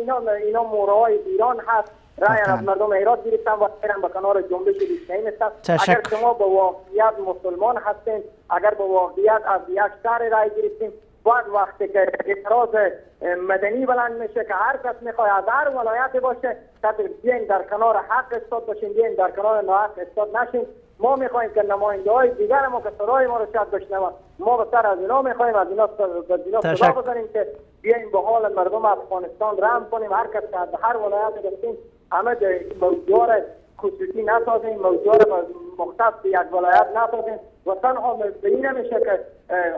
اینا مورهای ایران هست، رای از مردم هرات گرفتن و میرن به کنار جنبش روشنایی هستن. اگر شما با واقعیت مسلمان هستین، اگر با واقعیت از یک شهر رای گرفتین، بعد وقتی که اعتراض مدنی بلند میشه که هر کس میخواد از هر ولایت باشه، بیاین در کنار حق استاد باشین، بیاین در کنار ناحق استاد نشین. ما میخوایم که نماینده های دیگر ما که صدای ما رو شاید بشنون، ما به سر از اینا میخوایم از اینا صدا بزنیم که بیایم به حال مردم افغانستان رحم کنیم. هر کس که از هر ولایت گرفتیم همه موضوع خصوصی نسازیم، موضوع مختص به یک ولایت نسازیم و تنها به این نمیشه که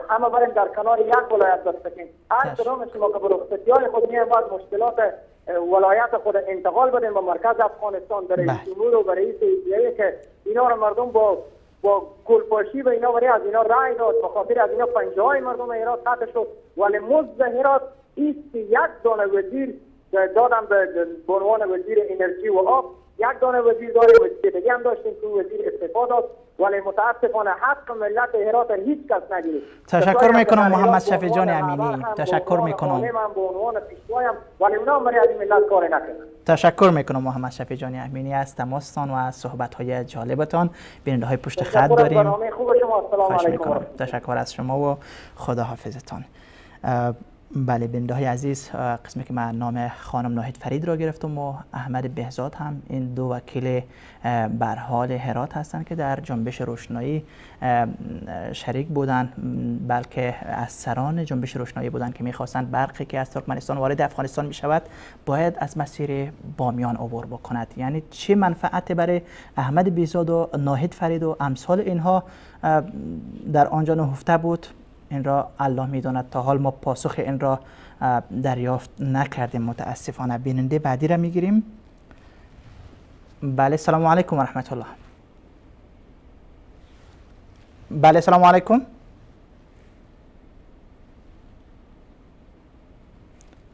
همه بریم در کنار یک ولایت بستیم. هر کدام شما که به رخصتی های خود میایم باید مشکلات ولایت خود انتقال بدیم به مرکز افغانستان، به رئیس جمهور و به رئیس اجرایی که اینا رو مردم با گلپاشی و اینا برای از اینا رای داد، به خاطر از اینا 50 مردم هرات قطع شد. ولی مزد هرات 21 دانه وزیر دادم به عنوان وزیر انرژی و آب، یک دانه وزیر داره، وزیر دیگه هم داشتیم که وزیر استعفا داد، ولی متاسفانه حق ملت هرات هیچ کس نگیرید. تشکر میکنم محمد شفیع جان امینی، تشکر میکنم. به عنوان پیشوایم، ولی اونا برای از ملت کار نکردن. تشکر میکنم محمد شفیع جان امینی از تماستان و از صحبت های جالبتان. بیننده های پشت خط داریم. برنامه خوب شما. السلام علیکم. تشکر از شما و خداحافظتان. بله بیننده های عزیز، قسمی که من نام خانم ناهید فرید را گرفتم و احمد بهزاد هم، این دو وکیل برحال هرات هستند که در جنبش روشنایی شریک بودند، بلکه از سران جنبش روشنایی بودند که میخواستند برقی که از ترکمنستان وارد افغانستان میشود باید از مسیر بامیان عبور بکند. یعنی چه منفعت برای احمد بهزاد و ناهید فرید و امثال اینها در آنجا نهفته بود، این را الله میداند. تا حال ما پاسخ این را دریافت نکردیم متاسفانه. بیننده بعدی را میگیریم. بله سلام علیکم و رحمت الله. بله سلام علیکم.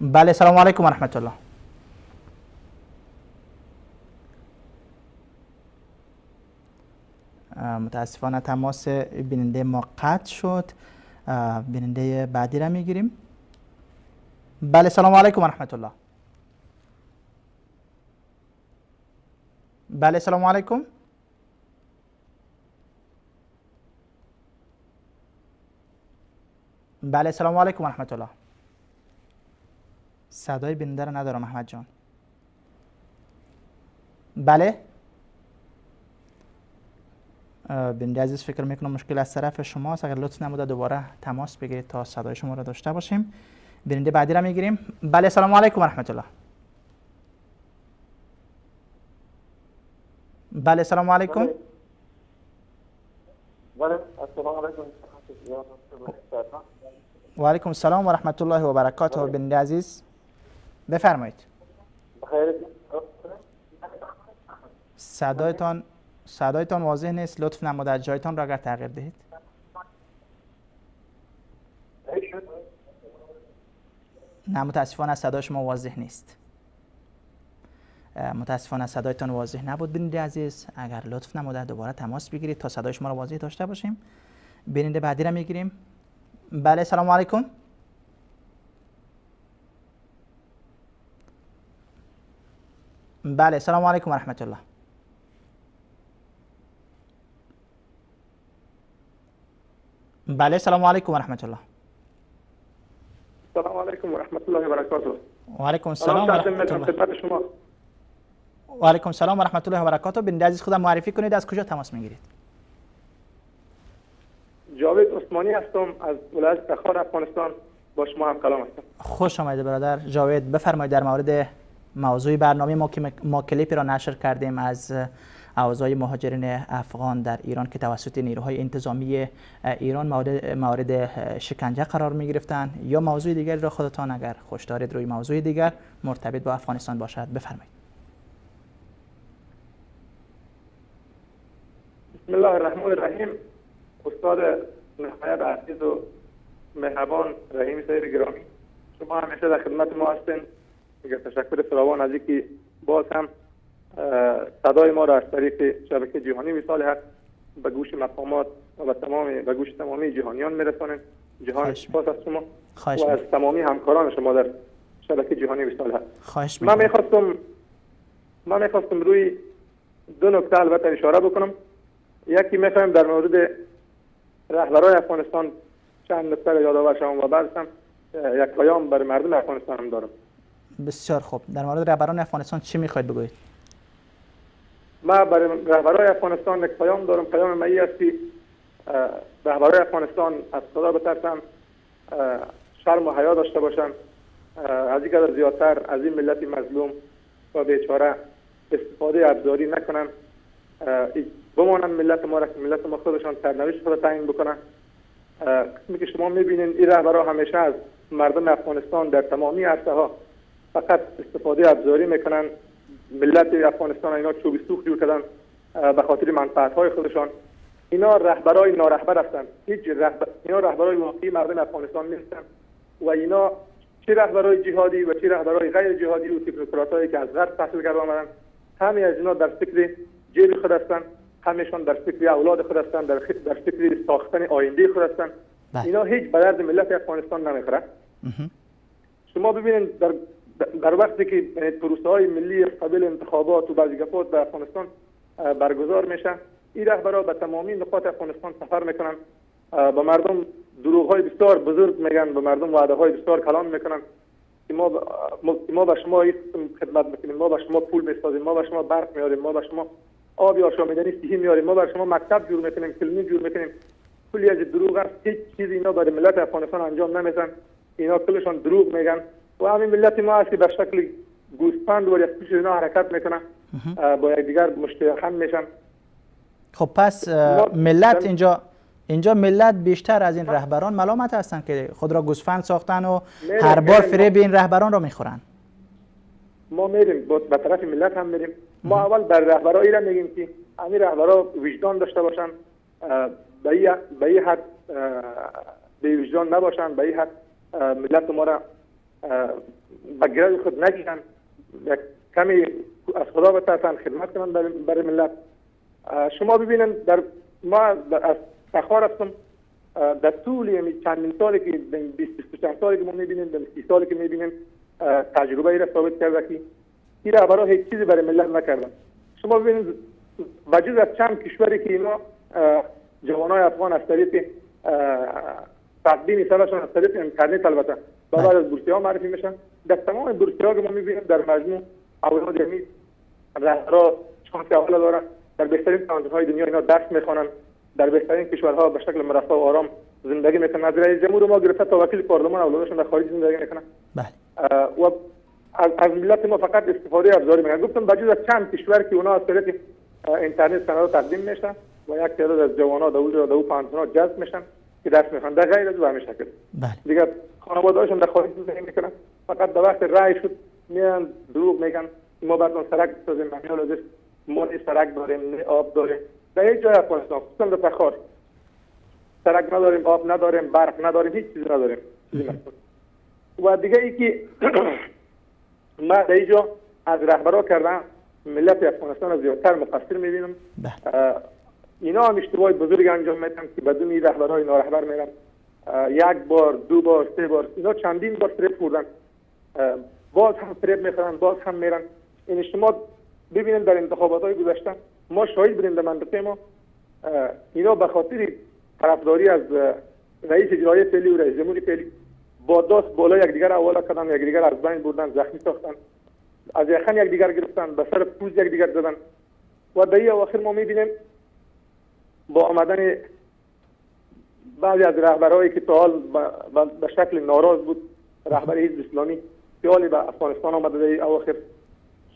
بله سلام علیکم و رحمت الله. متاسفانه تماس بیننده ما قطع شد. بیننده بعدی را میگیریم. بله سلام علیکم و رحمت الله. بله سلام علیکم. بله سلام علیکم و رحمت الله. صدای بیننده را ندارم احمد جان. بله بیننده عزیز، فکر میکنم مشکل از طرف شماست. اگر لطف نموده دوباره تماس بگیرید تا صدای شما را داشته باشیم. بیننده بعدی را میگیریم. بله سلام علیکم و رحمت الله. بله سلام علیکم. بله السلام علیکم. و علیکم السلام و رحمت الله و برکاته. بیننده عزیز بفرمایید. صدایتان واضح نیست، لطف نموده جایتان را اگر تغییر دهید. نه متاسفانه صدای شما واضح نیست. متاسفانه صدایتان واضح نبود بیننده عزیز. اگر لطف نموده دوباره تماس بگیرید تا صدای شما را واضح داشته باشیم. بیننده بعدی را میگیریم. بله سلام علیکم. بله سلام علیکم و رحمت الله. بله سلام علیکم و رحمت الله. سلام علیکم و رحمت الله و برکاته. و علیکم السلام و رحمت الله. شما. و علیکم السلام و رحمت الله و برکاته. بیننده عزیز خودم معرفی کنید، از کجا تماس میگیرید؟ جاوید عثمانی هستم از ولایت تخار افغانستان، با شما هم کلام هستم. خوش آمدید برادر جاوید. بفرمایید در مورد موضوع برنامه ما که ما کلیپی را نشر کردیم از اوضاع مهاجرین افغان در ایران که توسط نیروهای انتظامی ایران مورد شکنجه قرار می گرفتن، یا موضوع دیگر را خودتان اگر خوش دارید روی موضوع دیگر مرتبط با افغانستان باشد بفرمایید. بسم الله الرحمن الرحیم. استاد نهایت عزیز و مهربان رحیم صاحب گرامی، شما همیشه در خدمت ما هستین. تشکر فراوان از اینکه باز هم صدای ما را از طریق شبکه جهانی وصال حق به گوش مقامات و به گوش تمامی جهانیان میرسانند. جهان سپاس از شما و از تمامی همکاران شما در شبکه جهانی وصال حق. خواهش می‌کنم. من میخواستم روی دو نکته البته اشاره بکنم. یکی میخوایم در مورد رهبرای افغانستان چند نکته را یادآور شوم و بعد هم یک پیام برای مردم افغانستان هم دارم. بسیار خوب. در مورد رهبران افغانستان چی میخواید بگویید؟ ما برای رهبرای افغانستان یک پیام دارم. پیام من این است که رهبرای افغانستان از خدا بترسن، شرم و حیا داشته باشن، از این زیادتر از این ملت مظلوم و بیچاره استفاده ابزاری نکنن، بمانن ملت ما را که ملت ما خودشان سرنوشت خود تعیین بکنن. قسمی که شما میبینین این رهبرها همیشه از مردم افغانستان در تمامی عرصه ها فقط استفاده ابزاری میکنن. ملت افغانستان اینا چوب سوخت جور کردن به خاطر منفعت های خودشان. اینا رهبرای نارهبر هستند. اینا رهبرای واقعی مردم افغانستان نیستند و اینا چه رهبرای جهادی و چه رهبرای غیر جهادی و تکنوکراتایی که از غرب تحصیل کرده آمدن، همه از اینا در فکر جیب خود هستند، همشان در فکر اولاد خود هستند، در فکر ساختن آینده خود هستند. اینا هیچ به درد ملت افغانستان نمیخوره. شما ببینید در وقتی که پروسه های ملی قبل انتخابات و بعضی گپات در افغانستان برگزار میشه، این رهبرها به تمامی نقاط افغانستان سفر میکنن، به مردم دروغ های بسیار بزرگ میگن، به مردم وعده های بسیار کلان میکنن که ما به شما خدمت میکنیم، ما به شما پول میسازیم، ما به شما برق میاریم، ما به شما آب آشامیدنی صحی میاریم، ما بر شما مکتب جور میکنیم، کلینیک جور میکنیم. کلی از دروغ است. هیچ چیزی اینا برای ملت افغانستان انجام نمیدن. اینا کلشان دروغ میگن و همین ملت ما هست که به شکل گوسفند و یک پیش اینا حرکت میکنن، با یکدیگر مشتهم میشن. خب پس ملت اینجا ملت بیشتر از این رهبران ملامت هستند که خود را گوسفند ساختن و هر بار فریب این رهبران را میخورن. ما میریم به طرف ملت هم میریم. ما اول بر رهبرایی را میگیم که همین رهبرا وجدان داشته باشن، به این حد به وجدان نباشن، به این حد ملت ما را به گروه خود نگیرن، یک کمی از خدا بترسن، خدمت کنن برای ملت. شما ببینن در ما از تخار هستم، در طول چندین سالی که 20 چند سالی که ما میبینیم، در 30 سالی که میبینیم، تجربه ای را ثابت کرده که این رهبرها هیچ چیزی برای ملت نکردن. شما ببینید بجز از چند کشوری که اینا جوانای افغان از طریق تقدیم سالشون از طریق اینترنت البته بعد از بورسیه ها معرفی میشن، در تمام بورسیه ها که ما میبینیم در مجموع اولاد یعنی رهبرها شانس اول دارن، در بهترین پوهنتون‌های دنیا اینا درس میخوانن، در بهترین کشورها به شکل مرفه و آرام زندگی میکنن. از رئیس جمهور ما گرفته تا وکیل پارلمان اولادشون در خارج زندگی میکنن. بله. و از ملت ما فقط استفاده ابزاری میکنن. گفتم بجز از چند کشور که اونا از طریق اینترنت سند تقدیم میشن و یک تعداد از جوان‌ها در اونجا در پوهنتون‌ها جذب میشن که درس میخوان، در غیر از او همین شکل. بله. دیگه خانواده‌هاشون در خارج زندگی میکنن، فقط در وقت رأی شد میان دروغ میگن ما براتون سرک بسازیم، همیال ما نه سرک داریم نه آب داریم. در هیچ جای افغانستان خصوصا در تخار سرک نداریم، آب نداریم، برق نداریم، هیچ چیزی نداریم. و دیگه ای که ما در اینجا از رهبرا کردن ملت افغانستان را زیادتر مقصر میبینم. اینا هم اشتباه بزرگ انجام میدن که بدون این رهبرای نارهبر میرن، یک بار، دو بار، سه بار، اینا چندین بار فریب خوردن، باز هم فریب میخورن، باز هم میرن. این شما ببینید در انتخابات های گذشته ما شاهد بودیم در منطقه ما اینا به خاطر طرفداری از رئیس اجرایی فعلی و رئیس جمهور فعلی با دست بالا یکدیگر حواله کردن، یکدیگر از بین بردن، زخمی ساختن، از یخن یکدیگر گرفتن، به سر پوز یکدیگر زدن. و در این اواخر ما میبینیم با آمدن بعضی از رهبرهایی که تا حال به شکل ناراض بود، رهبر حزب اسلامی که حال به افغانستان آمده در این اواخر،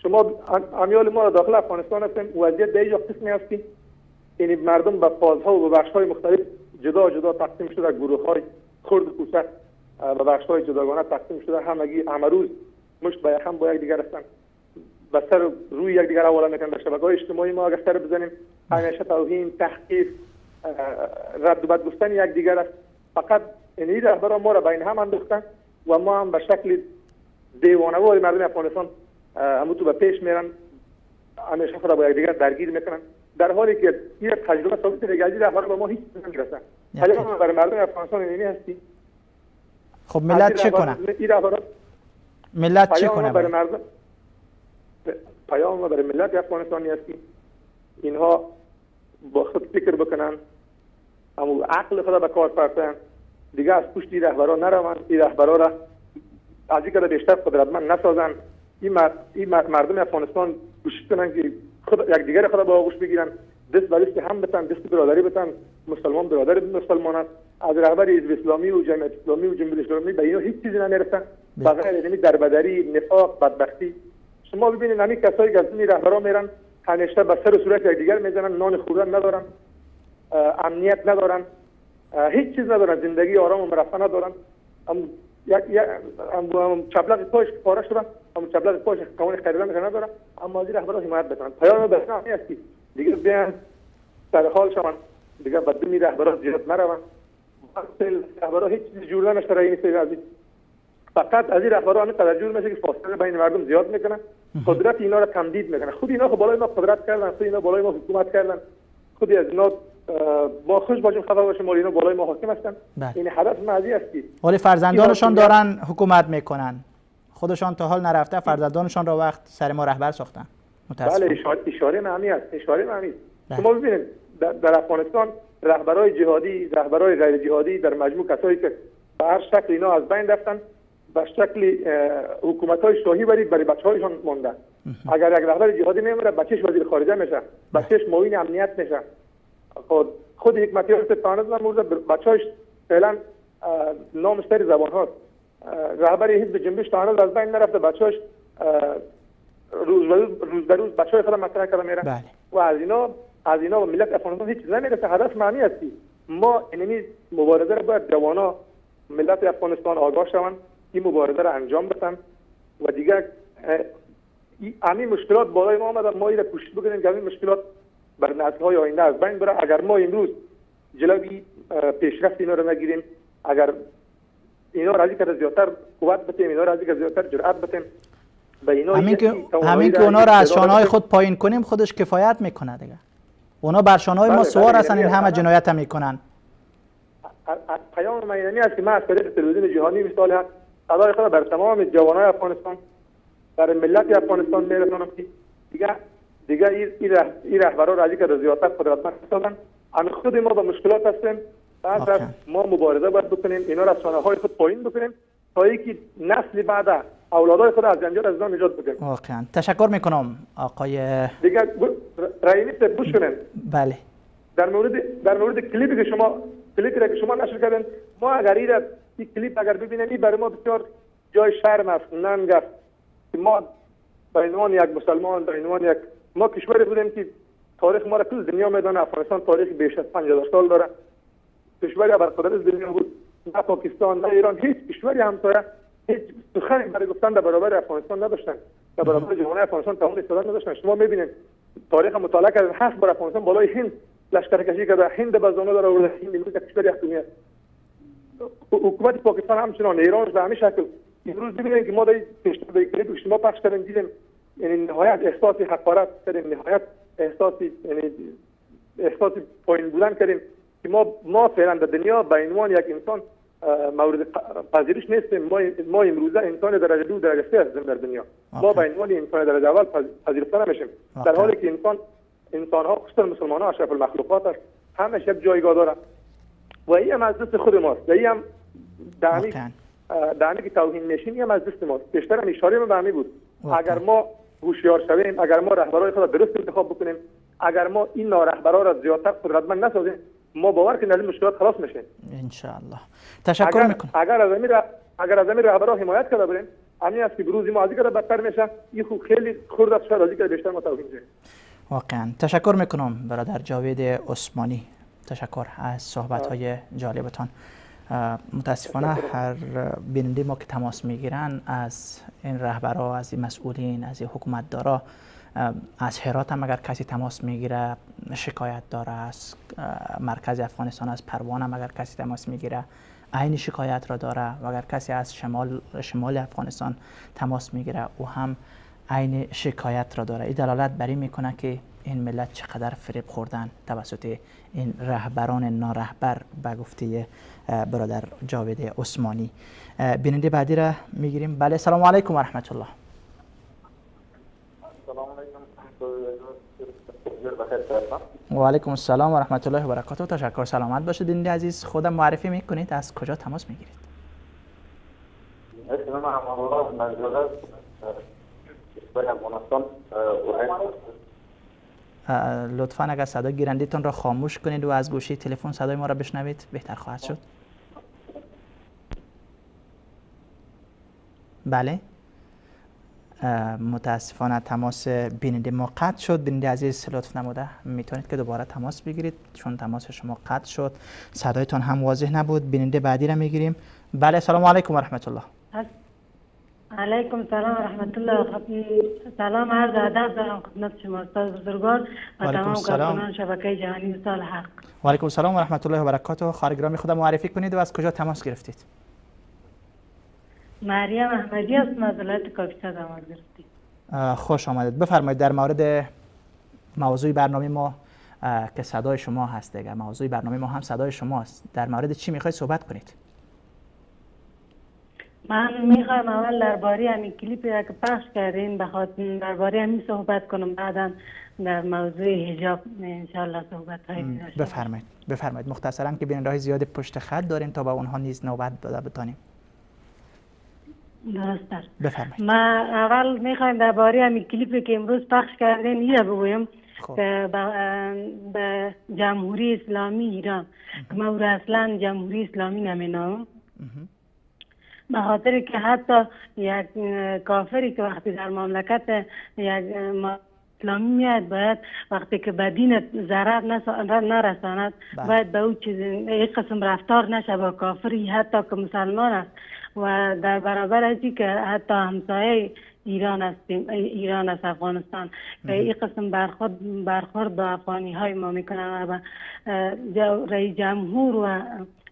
شما امیال ما را داخل افغانستان هستیم، وضعیت در اینجا قسمی هست که یعنی مردم به فازها و به بخش‌های مختلف جدا جدا تقسیم شده، گروه‌های خرد و کوچک به بخش‌های جداگانه تقسیم شده، همگی همه روز مشت به هم با یکدیگر هستند، به سر روی یکدیگر حواله میکنن. در شبکه‌های اجتماعی ما اگر سر بزنیم همیشه توهین، تحقیر، رد و بد گفتن یکدیگر است. فقط این رهبران ما را بین هم انداختن و ما هم به شکل دیوانه‌وار مردم افغانستان همون تو به پیش میرن، همیشه خود با یکدیگر درگیر میکنن، در حالی که این تجربه ثابت دیگه از رهبران به ما هیچ نمیرسن. پیام برای مردم افغانستان اینی هستی. خب ملت چه کنه؟ ملت چه کنه؟ برای مردم پیام برای ملت افغانستانی هستی اینها با خود فکر بکنن، اما عقل خود به کار پرتن، دیگه از پشت این رهبران نروند، این رهبرا را از این بیشتر قدرتمند نسازن. این مردم افغانستان کوشش کنن که خود یکدیگر خود با آغوش بگیرن، دست به دست هم بتن، دست برادری بتن، مسلمان برادر مسلمان است. از رهبر حزب اسلامی و جمعیت اسلامی و جمهوری اسلامی به اینا هیچ چیزی نمیرسن بغیر از دربدری، نفاق، بدبختی. شما ببینید همین کسایی که از این رهبران میرن همیشه به سر و صورت یکدیگر میزنن، نان خوردن ندارن، امنیت ندارن، هیچ چیز ندارن، زندگی آرام و مرفه ندارن. هم چپلق پاش پاره شدن، هم چپلق پاش قانون خریدن ندارن، اما از این رهبران حمایت بکنن. پیام به همین است دیگه بیان سر حال شوند، دیگه به دمی رهبران زیاد نروند. رهبران هیچ چیز جور نمیشه این سری از فقط از این رهبران همین جور میشه که فاصله بین مردم زیاد میکنن، قدرت اینا را تمدید میکنن. خود اینا خب بالای ما قدرت کردن، خود اینا بالای ما حکومت کردن، خودی از اینا ما خوش باشیم خفه باشیم، مال اینا بالای ما حاکم هستن. این هدف ما از این است. ولی فرزندانشان دارن حکومت میکنن، خودشان تا حال نرفته، فرزندانشان را وقت سر ما رهبر ساختن. بله، اشاره معنی است، اشاره معنی است. شما ببینید در افغانستان رهبرای جهادی، رهبرای غیر جهادی، در مجموع کسایی که به هر شکل اینا از بین رفتن، به شکل حکومت‌های شاهی برای بچه‌هایشان ماندن. اگر یک رهبر جهادی نمیره، بچه‌ش وزیر خارجه میشه، بچه‌ش معاون امنیت میشه. خود حکمتیار تا هنوز نمرده، بچه‌هاش فعلا نامش سر زبان هاست. رهبر حزب جنبش تا هنوز از بین نرفته، بچه‌هاش روز به روز بچه‌های خود مطرح کرده میرن. بله. و از اینا ملت افغانستان هیچ نمیرسه. هدف معنی هستی ما اینمی مبارزه را باید جوانا ملت افغانستان آگاه شوند، این مبارزه را انجام بدن و دیگه همین مشکلات بالای ما آمده، ما این را کوشش بکنیم که همین مشکلات بر نسل‌های آینده از بین بره. اگر ما امروز جلوی پیشرفت اینا را نگیریم، اگر اینا را از این زیادتر قوت بدیم، اینا را از این زیادتر جرأت بدیم، به اینا همین که اونا را از شانه‌های خود پایین کنیم خودش کفایت میکنه دیگه. اونا بر شانه‌های ما سوار هستن، این همه جنایت هم میکنن. پیام من اینی است که من از طریق تلویزیون جهانی مثال هست صدای خود بر تمام جوانای افغانستان، بر ملت افغانستان میرسانم که دیگه این رهبرا را از اینکه زیادتر قدرتمند سازن. ان خود ما با مشکلات هستیم، بعد ما مبارزه باید بکنیم، اینا را از شانه‌های خود پایین بکنیم تا اینکه نسل بعد اولادای خود از جنجال از اینا نجات بدیم. واقعا تشکر میکنم آقای دیگه رئیس گوش کنین. بله، در مورد کلیپی که شما کلیپی که شما نشر کردین، ما اگر این کلیپ اگر ببینیم، این برای ما بسیار جای شرم است، ننگ است که ما به عنوان یک مسلمان، به عنوان یک ما کشوری بودیم که تاریخ ما را کل دنیا میدانه. افغانستان تاریخ بیش از 5000 سال داره، کشوری ابرقدرت دنیا بود. نه پاکستان نه ایران، هیچ کشوری همسایه هیچ سخنی برای گفتن در برابر افغانستان نداشتن، در برابر جوانان افغانستان توان ایستادن نداشتن. شما میبینید تاریخ مطالعه کردن، 7 بار افغانستان بالای هند لشکرکشی کرده، هند به زانو در آورده، هند امروز یک کشور اتمی است. حکومت پاکستان همچنان، ایران به همین شکل. امروز ببینید که ما در کلیپ شما پخش کردیم دیدیم، یعنی نهایت احساس حقارت کردیم، نهایت احساس، یعنی احساس پایین بودن کردیم که ما فعلا در دنیا به عنوان یک انسان مورد پذیرش نیستیم. ما امروزه انسان درجه 2 درجه 3 هستیم در دنیا. ما به عنوان انسان درجه اول پذیرفته نمیشیم، در حالی که انسان ها خصوصا مسلمان ها اشرف المخلوقات است، همش یک جایگاه داره و این هم از دست خود ماست. و این هم دهنی که توهین میشیم، این هم از دست ماست. بیشتر هم اشاره به همین بود. اگر ما هوشیار شویم، اگر ما رهبرای خود درست انتخاب بکنیم، اگر ما این نارهبرا را زیادتر قدرتمند نسازیم، ما باور کنیم از این مشکلات خلاص میشیم ان شاء الله. تشکر میکنم. اگر از این رهبرا حمایت کرده بریم، همین است که بروز ما از این بدتر میشه. این خو خیلی خرد است، شاید از این بیشتر ما توهین شیم. واقعا تشکر میکنم برادر جاوید عثمانی، تشکر از صحبت های جالبتان. متاسفانه هر بیننده ما که تماس میگیرن از این رهبرا، از این مسئولین، از این حکومتدارا، از هرات هم اگر کسی تماس میگیره شکایت داره، از مرکز افغانستان، از پروان هم اگر کسی تماس میگیره عین شکایت را داره، و اگر کسی از شمال افغانستان تماس میگیره او هم عین شکایت را داره. این دلالت بر این میکنه که این ملت چقدر فریب خوردن توسط این رهبران نارهبر به گفته برادر جاوید عثمانی. بیننده بعدی را میگیریم. بله، سلام علیکم و رحمت الله. سلام علیکم. و علیکم السلام و رحمت الله و برکاته. تشکر، سلامت باشید بیننده عزیز. خودم معرفی میکنید، از کجا تماس میگیرید؟ اسم من امان الله کشور افغانستان. لطفاً اگر صدای گیرنده‌تان را خاموش کنید و از گوشی تلفن صدای ما را بشنوید بهتر خواهد شد. بله، متاسفانه تماس بیننده ما قطع شد. بیننده عزیز لطف نموده میتونید که دوباره تماس بگیرید، چون تماس شما قطع شد، صدایتان هم واضح نبود. بیننده بعدی را میگیریم. بله، سلام علیکم و رحمت الله. علیکم سلام و رحمت الله. سلام عرض ادب دارم خدمت شما استاد بزرگوار و تمام کارکنان شبکه جهانی وصال حق. و علیکم السلام و رحمت الله و برکاته. خواهر گرامی خودم معرفی کنید و از کجا تماس گرفتید؟ مریم احمدی هستم، از ولایت کاپیسا تماس گرفتیم. خوش آمدید. بفرمایید در مورد موضوع برنامه ما که صدای شما هست دیگه، موضوع برنامه ما هم صدای شماست، در مورد چی میخواید صحبت کنید؟ من میخوایم اول درباره همین کلیپی را که پخش کردین بخاطر درباره همین صحبت کنم، بعدا در موضوع حجاب انشالله صحبت های داشته. بفرمایید بفرمایید مختصرا که بیننده‌های زیاد پشت خط داریم تا با اونها نیز نوبت داده بتانیم. درست است. بفرمایید. ما اول میخوایم درباره همین کلیپی که امروز پخش کردین اینو بگویم که به جمهوری اسلامی ایران که من او را اصلا جمهوری اسلامی نمینامم، به خاطر که حتی یک کافری که وقتی در مملکت یک اسلامی میاد باید وقتی که به دین ضرر نرساند باید به او چیز یک قسم رفتار نشه با کافری حتی که مسلمان است، و در برابر از که حتی همسایه ایران هستیم، ایران است افغانستان، که این قسم برخورد با افغانی های ما میکنن و رئیس جمهور و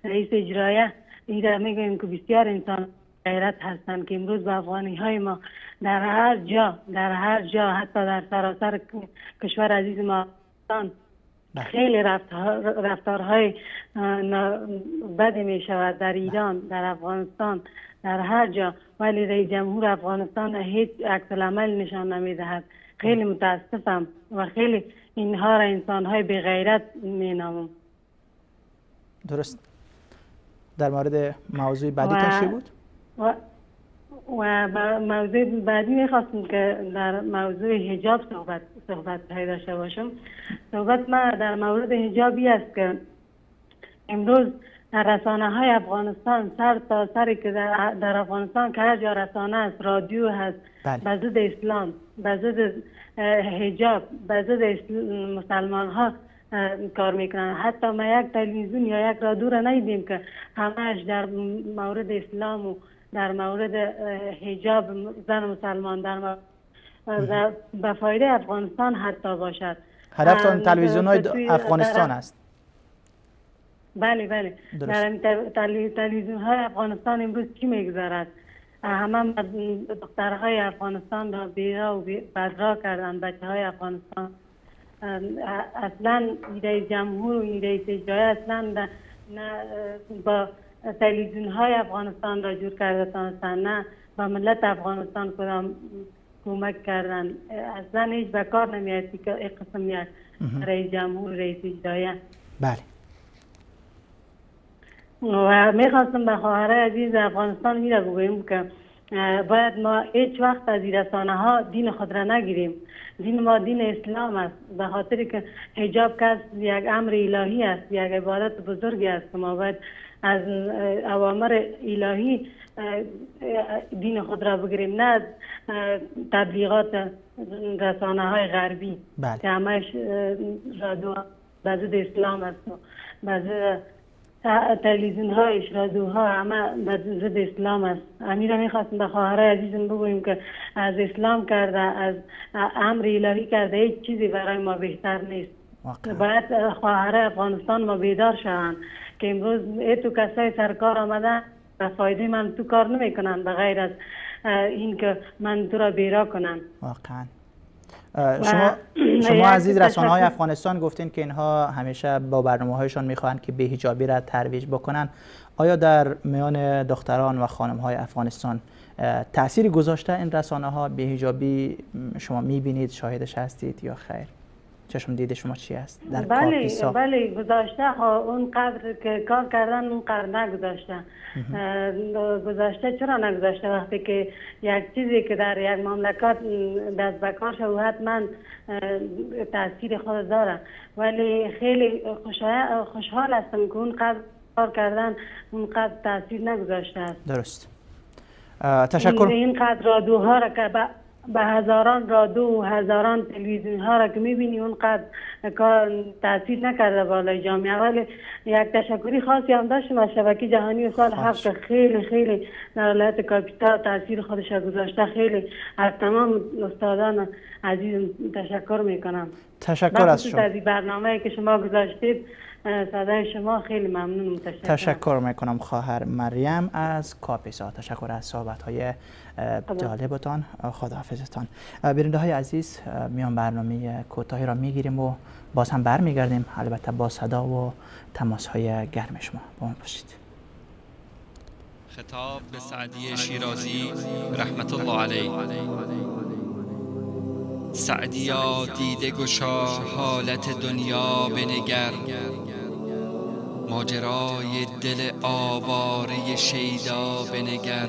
رئیس اجرایه این میگویم که بسیار انسان غیرت هستند که امروز به افغانی های ما در هر جا، در هر جا، حتی در سراسر کشور عزیز ما خیلی رفتارهای بدی می شود در ایران، در افغانستان، در هر جا، ولی رئیس جمهور افغانستان هیچ عکس العمل نشان نمی دهد. خیلی متاسفم و خیلی اینها را انسانهای بی غیرت می نامم. درست. در مورد موضوع بعدی چی بود؟ و موضوع بعدی میخواستم که در موضوع حجاب صحبت داشته باشم. صحبت ما در مورد حجابی است که امروز در رسانه های افغانستان سر تا سر که در افغانستان که هر جا رسانه است، رادیو هست، به ضد اسلام، به ضد حجاب، به ضد مسلمان ها کار میکنن. حتی ما یک تلویزیون یا یک رادیو را ندیدیم که همش در مورد اسلام و در مورد حجاب زن مسلمان در به فایده افغانستان حتی باشد. هدفتان تلویزیون های افغانستان است؟ بله بله، در تلویزیون های افغانستان امروز چی میگذرد؟ همه دخترهای افغانستان را بیرا و بدرا کردن، بچه های افغانستان اصلا رئیس جمهور و رئیس اجرایی اصلا نه با تلویزیون های افغانستان را جور کرده تانستن، نه به ملت افغانستان کدام کمک کردن. اصلا هیچ به کار نمیاد که این قسم یک رئیس جمهور رئیس اجرایه. بله. و میخواستم به خواهرای عزیز افغانستان میره بگویم که باید ما هیچ وقت از این رسانه ها دین خود را نگیریم. دین ما دین اسلام است، به خاطر که حجاب کس یک امر الهی است، یک عبادت بزرگی است. ما باید از اوامر الهی دین خود را بگیریم، نه از تبلیغات رسانه های غربی. بله. که همش رادیو به ضد اسلام است، به ضد تلویزیون های رادیوها همه به ضد اسلام است. امیر میخواستم به خواهرای عزیزم بگوییم که از اسلام کرده، از امر الهی کرده، هیچ چیزی برای ما بهتر نیست. واقعا. باید خواهرای افغانستان ما بیدار شوند که امروز ای تو کسای سرکار آمده به فایده من تو کار نمیکنن به غیر از این که من تو را بیرا کنن. واقعا. شما عزیز رسانه های افغانستان گفتین که اینها همیشه با برنامه هایشان میخواهند که بی‌حجابی را ترویج بکنن. آیا در میان دختران و خانم های افغانستان تأثیری گذاشته این رسانه ها بی‌حجابی؟ شما میبینید، شاهدش هستید یا خیر؟ چشم دید شما چی است در کاپیسا؟ بله گذاشته، اون قدر که کار کردن اون قدر نگذاشته. گذاشته چرا نگذاشته؟ وقتی که یک چیزی که در یک مملکت دست به کار شد حتما تاثیر خود داره، ولی خیلی خوشحال هستم که اون قدر کار کردن اون قدر تاثیر نگذاشته است. درست. تشکر. این قدر رادیوها را که به هزاران رادیو و هزاران تلویزیون ها را که میبینی اونقدر کار تاثیر نکرده بالای جامعه. ولی یک تشکری خاصی هم داشتم از شبکه جهانی سال 7 که خیلی خیلی در ولایت کاپیتا تاثیر خودش گذاشته. خیلی از تمام استادان عزیزم تشکر میکنم. تشکر از شما. از این برنامه که شما گذاشتید، صدای شما خیلی ممنونم. تشکر میکنم خواهر مریم از کاپیسا. تشکر از صحبت های جالبتان. خداحافظتان. بیننده های عزیز، میان برنامه کوتاهی را میگیریم و باز هم برمیگردیم، البته با صدا و تماس های گرم شما. با ما باشید. خطاب به سعدی شیرازی رحمت الله علیه. سعدیا دیده گشا، حالت دنیا بنگر، ماجرای دل آواره شیدا بنگر.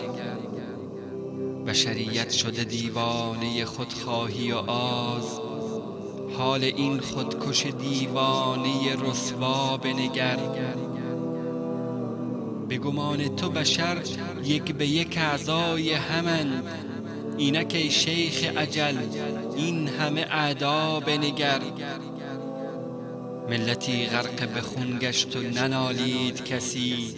بشریت شده دیوانه خودخواهی و آز، حال این خودکش دیوانه رسوا بنگر. به گمان تو بشر یک به یک اعضای همند، اینک ای شیخ اجل این همه اعدا بنگر. ملتی غرق به خون گشت و ننالید کسی،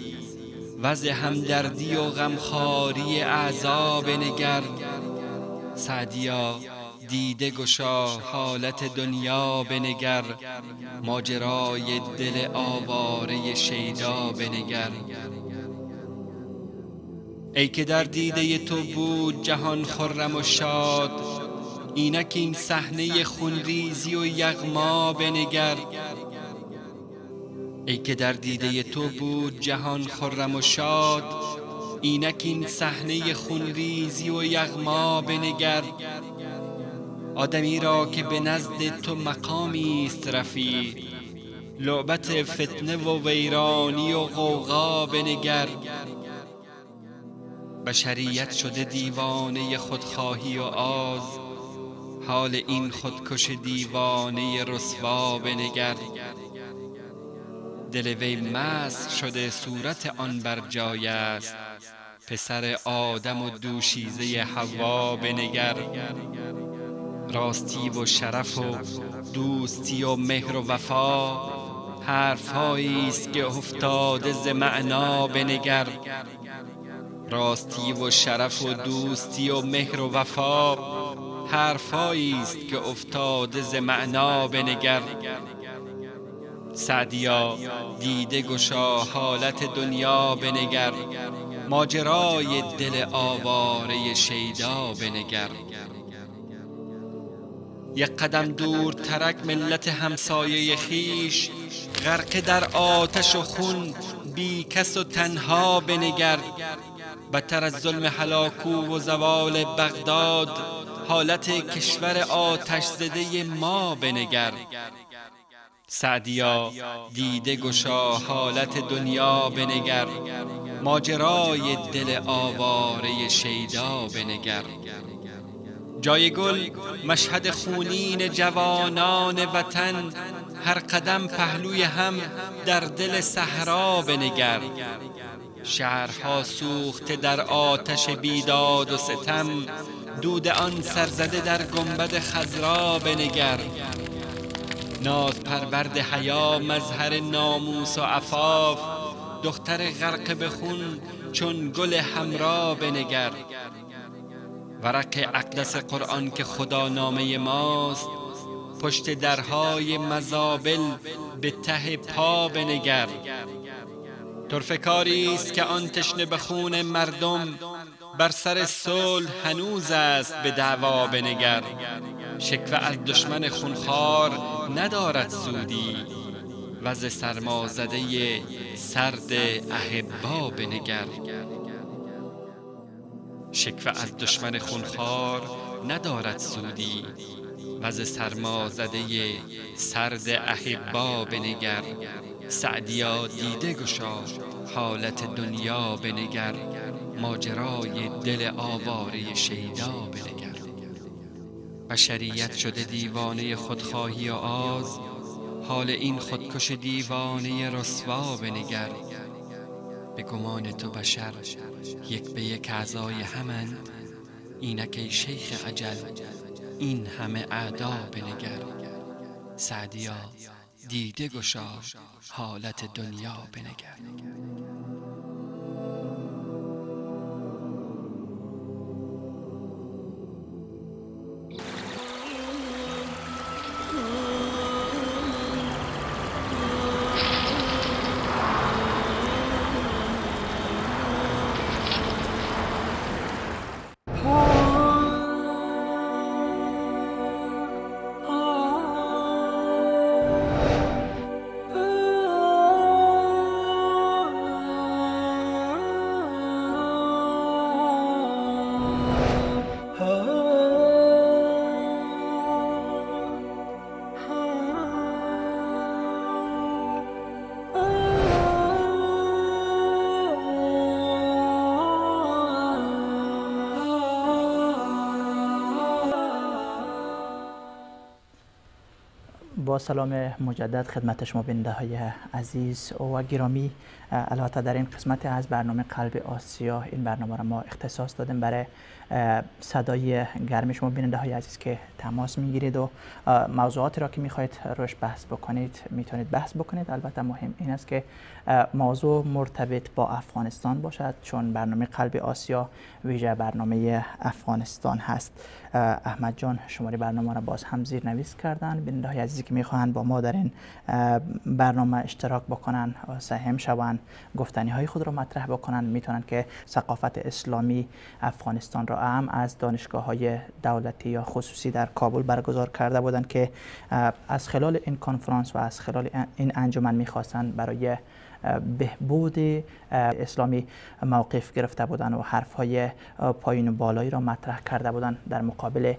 وضع همدردی و غمخواری اعضا بنگر. سعدیا دیده گشا، حالت دنیا بنگر، ماجرای دل آواره شیدا بنگر. ای که در دیده تو بود جهان خرم و شاد، اینک این صحنه خونریزی و یغما بنگر. ای که در دیده تو بود جهان خرم و شاد، اینک این صحنه خونریزی و یغما بنگر. آدمی را که به نزد تو مقامی است رفیع، لعبت فتنه و ویرانی و غوغا بنگر. بشریت شده دیوانه خودخواهی و آز، حال این خودکش دیوانه رسوا بنگر. دل وی مسخ شده صورت آن بر جای است، پسر آدم و دوشیزه حوا بنگر. راستی و شرف و دوستی و مهر و وفا، حرفهایی است که افتاده ز معنا بنگر. راستی و شرف و دوستی و مهر و وفا، حرفهایی است که افتاده ز معنا بنگر. سعدیا دیده گشا، حالت دنیا بنگر، ماجرای دل آواره شیدا بنگر. یک قدم دور ترک ملت همسایه خیش، غرق در آتش و خون بی کس و تنها بنگر. بدتر از ظلم هلاکو و زوال بغداد، حالت کشور آتش زده ما بنگر. سعدیا دیده گشا حالت دنیا بنگر، ماجرای دل آواره شیدا بنگر. جای گل مشهد خونین جوانان وطن، هر قدم پهلوی هم در دل صحرا بنگر. شهرها سوخته در آتش بیداد و ستم، دود آن سرزده در گنبد خضرا بنگر. ناز پرورد حیا مظهر ناموس و عفاف، دختر غرق به خون چون گل حمرا بنگر. ورق اقدس قرآن که خدا نامه ماست، پشت درهای مزابل به ته پا بنگر. طرفه کاری است که آن تشنه به خون مردم، بر سر صلح هنوز است به دعوا بنگر. شکوه از دشمن خونخوار ندارد سودی، وز سرمازده سرد احبا بنگر. شکوه از دشمن خونخوار ندارد سودی، وز سرمازده سرد احبا بنگر. سعدیا دیده گشا حالت دنیا بنگر، ماجرای دل آواره شیدا بنگر. بشریت شده دیوانه خودخواهی و آز، حال این خودکش دیوانه رسوا بنگر. به گمان تو بشر یک به یک اعضای همند، اینک ای شیخ اجل این همه اعدا بنگر. سعدیا دیده گشا حالت دنیا بنگر. با سلام مجدد خدمت شما بیننده های عزیز و گرامی. البته در این قسمت از برنامه قلب آسیا، این برنامه را ما اختصاص دادیم برای صدای گرم شما بیننده های عزیز که تماس میگیرید و موضوعاتی را که میخواهید روش بحث بکنید میتونید بحث بکنید. البته مهم این است که موضوع مرتبط با افغانستان باشد، چون برنامه قلب آسیا ویژه برنامه افغانستان هست. احمد جان شماره برنامه را باز هم زیر نویس کردن. بیننده های عزیزی که میخواهند با ما در این برنامه اشتراک بکنن، سهم شوند، گفتنی های خود را مطرح بکنن، میتونن که ثقافت اسلامی افغانستان را هم از دانشگاه های دولتی یا خصوصی در کابل برگزار کرده بودند که از خلال این کنفرانس و از خلال این انجمن میخواستند برای بهبود اسلامی موقف گرفته بودند و حرف‌های پایین و بالایی را مطرح کرده بودند، در مقابل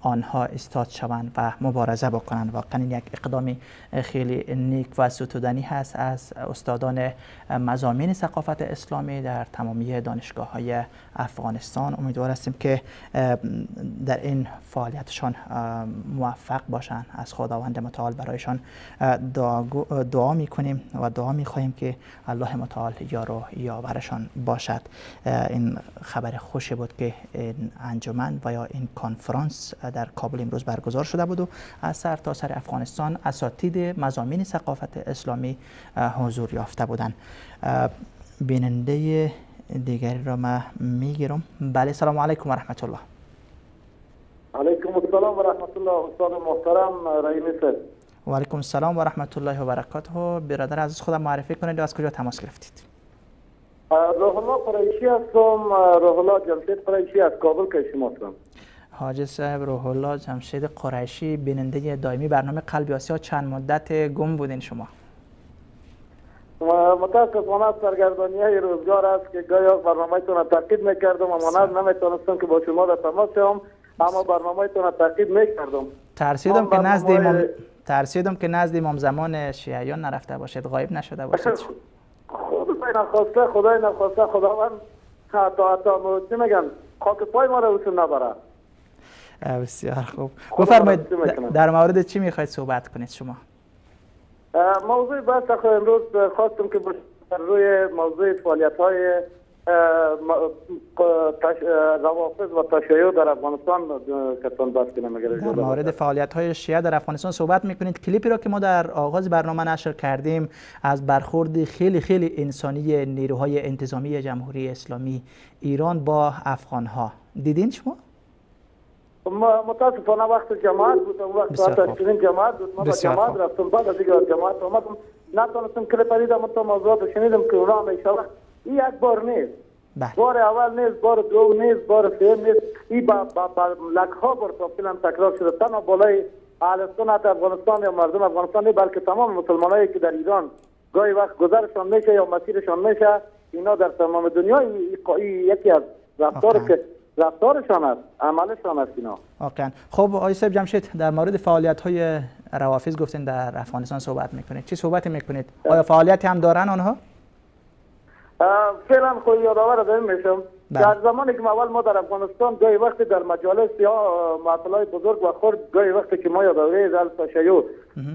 آنها ایستاد شوند و مبارزه بکنند. واقعا این یک اقدام خیلی نیک و ستودنی هست از استادان مضامین ثقافت اسلامی در تمامی دانشگاه‌های افغانستان. امیدوار هستیم که در این فعالیتشان موفق باشند. از خداوند متعال برایشان دعا می‌کنیم و دعا می‌خواهیم که الله متعال یار و یاورشان باشد. این خبر خوشی بود که این انجمن و یا این کنفرانس در کابل امروز برگزار شده بود و از سر تا سر افغانستان اساتید مضامین ثقافت اسلامی حضور یافته بودند. بیننده دیگری را من میگیرم. بله، سلام علیکم و رحمت الله. علیکم السلام و رحمت الله استاد محترم رحیمی صاحب. و علیکم السلام و رحمت الله و برکاته. برادر عزیز خودم معرفی کنید و از کجا تماس گرفتید؟ روح الله قریشی هستم، روح الله جمشید قریشی از کابل که شما هستم. حاج صاحب روح الله جمشید قریشی، بیننده دائمی برنامه قلب آسیا، چند مدت گم بودین شما؟ والله متاسفانه از سرگردانی های روزگار است که گاهی برنامه‌تون را تعقیب میکردم، اما نمیتونستم که با شما در تماس شوم، اما برنامه‌تون را تعقیب میکردم. ترسیدم که نزد امام زمان شیعیان نرفته باشید، غایب نشده باشید. خدای نخواسته، خدای نخواسته، خداوند حتی چی میگن خاک پای ما را اوشون نبره. بسیار خوب. بفرمایید در مورد چی میخواید صحبت کنید شما؟ موضوع بحث خود امروز خواستم که بر روی موضوع فعالیت های روافض و تشیع در افغانستان کسان بحث کنم. در مورد فعالیت های شیعه در افغانستان صحبت میکنید. کلیپی را که ما در آغاز برنامه نشر کردیم از برخورد خیلی خیلی انسانی نیروهای انتظامی جمهوری اسلامی ایران با افغان ها دیدین شما؟ متاسفانه وقت جماعت بود، اون وقت ساعت جماعت بود، ما با جماعت رفتم، بعد از دیگه جماعت آمدم نتونستم کلیپ دیدم، تا موضوعات شنیدم که اونا همیشه وقت این یک بار نیست، بله. بار اول نیست، بار دوم نیست، بار سوم نیست، این با لک‌ها بار تا فعلا تکرار شده. تنها بالای اهل سنت افغانستان یا مردم افغانستان نیست، بلکه تمام مسلمانایی که در ایران گاهی وقت گذرشان میشه یا مسیرشان میشه، اینا در تمام دنیا یکی از رفتار که رفتارشان است، عملشان است اینا. واقعا. خب آقای صاحب جمشید، در مورد فعالیت‌های روافض گفتین در افغانستان صحبت میکنید، چی صحبت میکنید؟ آیا فعالیتی هم دارن آنها؟ فعلا خود یادآور داریم میشم. در زمانی که اول ما در افغانستان گاهی وقتی در مجالس یا محفل‌های بزرگ و خرد گاهی وقتی که ما یادآوری از تشیع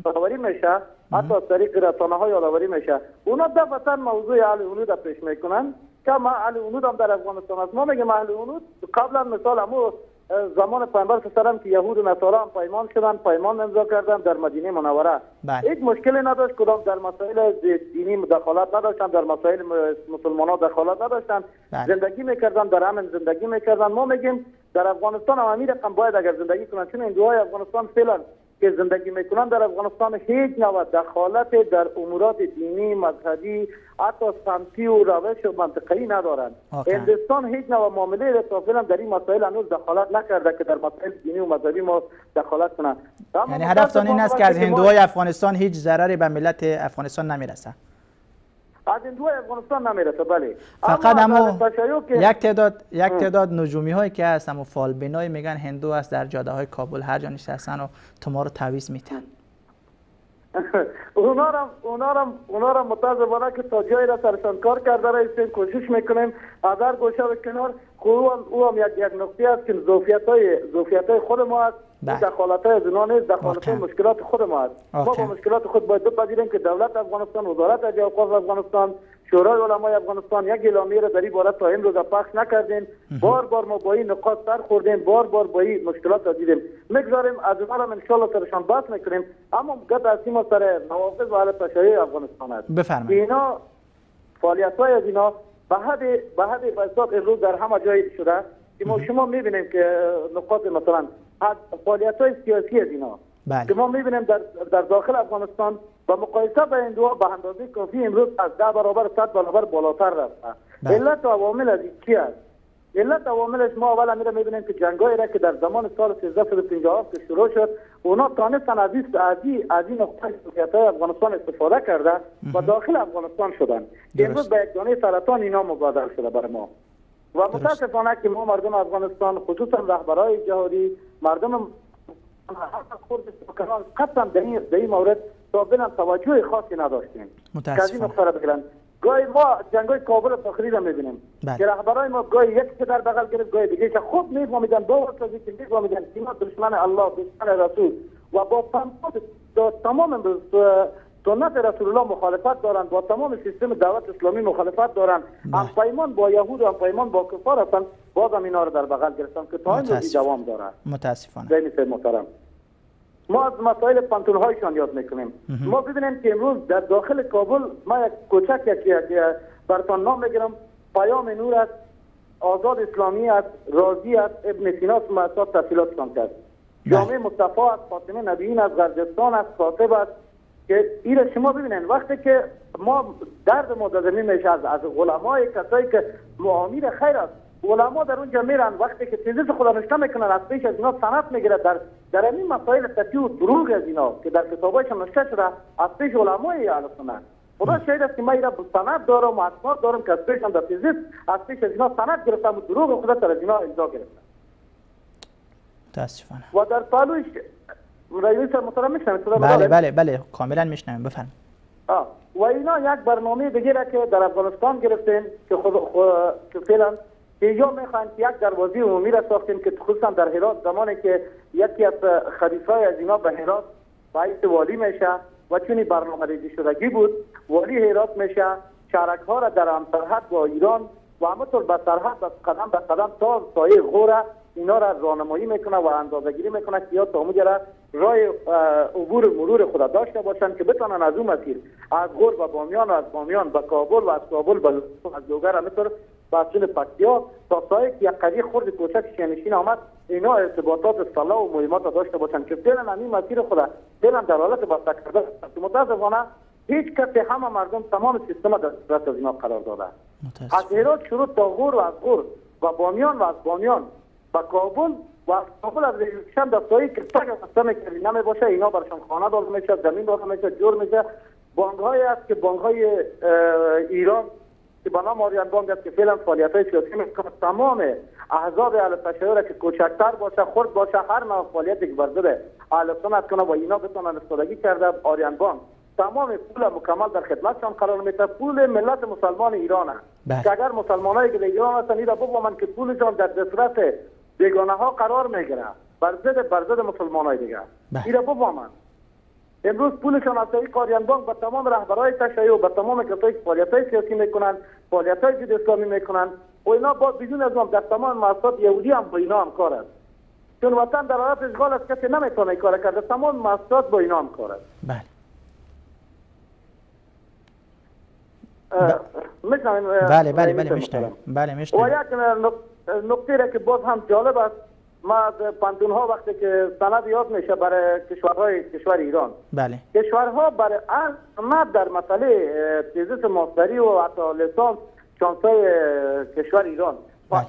یادآوری میشه، حتی از طریق رسانه‌ها یادآوری میشه، اونا دفعتا موضوع اهل هنود پیش میکنن که ما اهل هنود هم در افغانستان است. ما میگیم اهل هنود قبلا مثال همو زمان پیامبر صلی الله علیه و که یهود و نصارا هم پیمان شدن، پیمان امضا کردن در مدینه منوره. هیچ مشکلی نداشت، کدام در مسائل دینی مداخلت نداشتن، در مسائل مسلمان ها دخالت نداشتن، زندگی میکردن، در امن زندگی میکردن. ما میگیم در افغانستان هم همین رقم باید اگر زندگی کنن، چون هندوهای افغانستان فعلا که زندگی میکنن در افغانستان هیچ نوع دخالت در امورات دینی، مذهبی، حتی سمتی و روش و منطقه‌ای ندارند. هندوستان هیچ نوع معامله تا فعلا در این مسائل هنوز دخالت نکرده که در مسائل دینی و مذهبی ما دخالت کنند. یعنی هدفتان این است که از هندوهای افغانستان هیچ ضرری به ملت افغانستان نمیرسه. از هندوهای افغانستان نمیرسه، بله. فقط امو یک تعداد نجومی هایی که هست، امو فالبینای میگن هندو است، در جاده های کابل هر جا نشستن و توما رو تعویض میتن. اونا را متاسفانه که تا جایی را سرشان کار کرده رئیسیم، کوشش میکنیم از هر گوشه و کنار. او هم یک نقطه است که ظرفیت های خود ما است، دخالت های از اونا نیست، دخالت های مشکلات خود ما است. ما با مشکلات خود باید بپذیریم که دولت افغانستان، وزارت اوقاف افغانستان، شورای علمای افغانستان یک اعلامیه را در این باره تا امروز پخش نکردیم. بار بار ما با این نقاط سر خوردیم، بار بار با این مشکلات را دیدیم. میگذاریم از اونها را ان شاء الله سرشان بحث میکنیم، اما گپ اصلی ما سر نوافذ و اهل تشیع افغانستان است. بفرمایید. اینا فعالیت های از اینا به حد فساد امروز در همه جای شده که ما شما میبینیم که نقاط مثلا فعالیت های سیاسی از اینا که ما میبینیم در داخل افغانستان با مقایسه با هندوها به اندازه کافی امروز از 10 برابر 100 برابر بالاتر رفته. علت و عوامل از چی است؟ علت عواملش ما اولا میره میبینیم که جنگایی را که در زمان سال 1357 که شروع شد، اونا تانستن از این نقطه های افغانستان استفاده کرده و داخل افغانستان شدن. امروز به یک دانه سرطان اینا مبادل شده بر ما. و متاسفانه که ما مردم افغانستان، خصوصا رهبرای جهادی، مردم خود قطعا در این مورد تا فعلا توجه خاصی نداشتیم. متاسفانه نقطه را بگیرن. گاهی ما جنگای کابل داخلی را می‌بینیم که رهبرای ما گاهی یک در بغل گرفت، گاهی دیگه خوب می‌فهمیدن، با واسطه که می‌فهمیدن اینا دشمن الله، دشمن رسول و با تمام سنت رسول الله مخالفت دارند، با تمام سیستم دعوت اسلامی مخالفت دارند، هم پیمان با یهود و هم پیمان با کفار هستند، بازم اینا رو در بغل گرفتن که تا امروز دوام داره. متاسفانه. زین محترم، ما از مسائل پانتون هایشان یاد میکنیم. ما ببینیم که امروز در داخل کابل ما یک کوچک یک برتان نام میگیرم، پیام نور است، آزاد اسلامی است، راضی است، ابن سینا است، مؤسسات تحصیلاتشان کرد، جامعه مصطفی است، فاطمه نبیین است، غرجستان است، کاتب است. که ایره شما ببینین وقتی که ما درد ما در زمین میشه از علمای کسایی که معامیر خیر است، علما در اونجا میرن وقتی که تیزیس خدا نوشته میکنن، از پیش از اینا سند میگیره در این مسائل تطیع و دروغ از اینا که در کتابایشان نوشته شده، از پیش علمای اهل سنت خدا شاهد است که من ایرا سند دارم و اسناد دارم که از پیشم در تیزیس از پیش از اینا سند گرفتم و دروغ خدا سر از اینا امضا گرفتم. متاسفانه. و در پالوش رئیس محترم میشنوید؟ بله بله بله کاملا میشنویم، بفرمایید. و اینا یک برنامه دیگه را که در افغانستان گرفتیم که خود که فعلا که یا میخواین که یک دروازه عمومی را ساختیم که خصوصا در هرات زمانی که یکی از خلیفه‌های از اینا به هرات باعث والی میشه و چون برنامه ریزی شدگی بود والی هرات میشه، شهرک ها را در همسرحد با ایران و همونطور به سرحد به قدم به قدم تا سایه غوره اینا را راهنمایی میکنه و اندازه‌گیری میکنه که یا تا اونجا راه عبور مرور خود داشته باشن که بتونن از اون مسیر از غور به بامیان و از بامیان به کابل و از کابل به از لوگر همینطور به اصول پکتیا تا سایه که یک قریه خرد کوچک شیعه‌نشین آمد اینا ارتباطات سلاح و مهمات داشته باشن که فعلا همین مسیر خود فعلا در حالت بسته کرده. متاسفانه هیچ کسی همه مردم تمام سیستم در دست از اینا قرار داده. از هرات شروع تا غور و از غور و بامیان و از بامیان به کابل و از کابل از ریشم در سایه که تک سیستم کلی نمی باشه اینا برشان خانه داده میشه، زمین داده میشه، جور میشه. بانک های است که بانک های ایران که به نام آریان بانک است که فعلا فعالیت های سیاسی میکنه، تمام احزاب اهل تشیع که کوچکتر باشه خرد باشه هر نوع فعالیتی که بر ضد اهل سنت کنه و اینا بتونن استفاده کرده، آریان بانک تمام پول مکمل در خدمتشان قرار میده. پول ملت مسلمان ایران است که اگر مسلمانایی که در ایران هستن اینا بفهمند که پولشان در دسترس بیگانه ها قرار میگیره بر ضد مسلمانای دیگه، اینا بفهمند. امروز پولشان از طریق آریان بانک به تمام رهبرای تشیع و به تمام کسایی که فعالیت‌های سیاسی میکنن، فعالیت‌های ضد اسلامی میکنن و اینا با بدون از در تمام مؤسسات یهودی هم با اینا همکار است. چون وطن در حالت اشغال است کسی نمیتونه این کار کرده، تمام مؤسسات با اینا همکار است. بله. بله بله بله میشنویم. بله میشنویم. و یک نکته را که باز هم جالب است، ما از پانتون ها وقتی که سند یاد میشه برای کشورهای کشور ایران، بله، کشورها برای نه در مسئله تیزیس ماستری و حتی لیسانس چانسای کشور ایران، بله،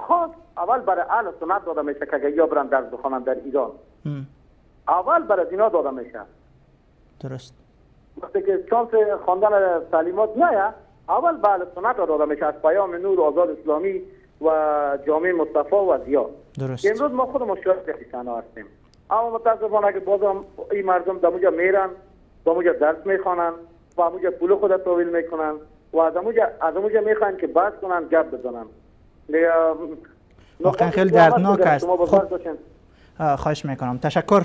خاص اول برای اهل سنت داده میشه که یا برن درس بخوانن در ایران، اول برای اینا داده میشه. درست. وقتی که چانس خواندن تعلیمات نه، اول به اهل سنت داده میشه از پیام نور آزاد اسلامی و جامعه مصطفی و ضیا. درست. امروز ما خود مشاهده هستیم، اما متاسفانه که بازم این مردم در اونجا میرن، در اونجا درس میخوانن و اونجا پول خود تحویل میکنن و از اونجا میخوان که بحث کنن، گپ بزنن. واقعا خیلی دردناک است. خب خواهش میکنم، تشکر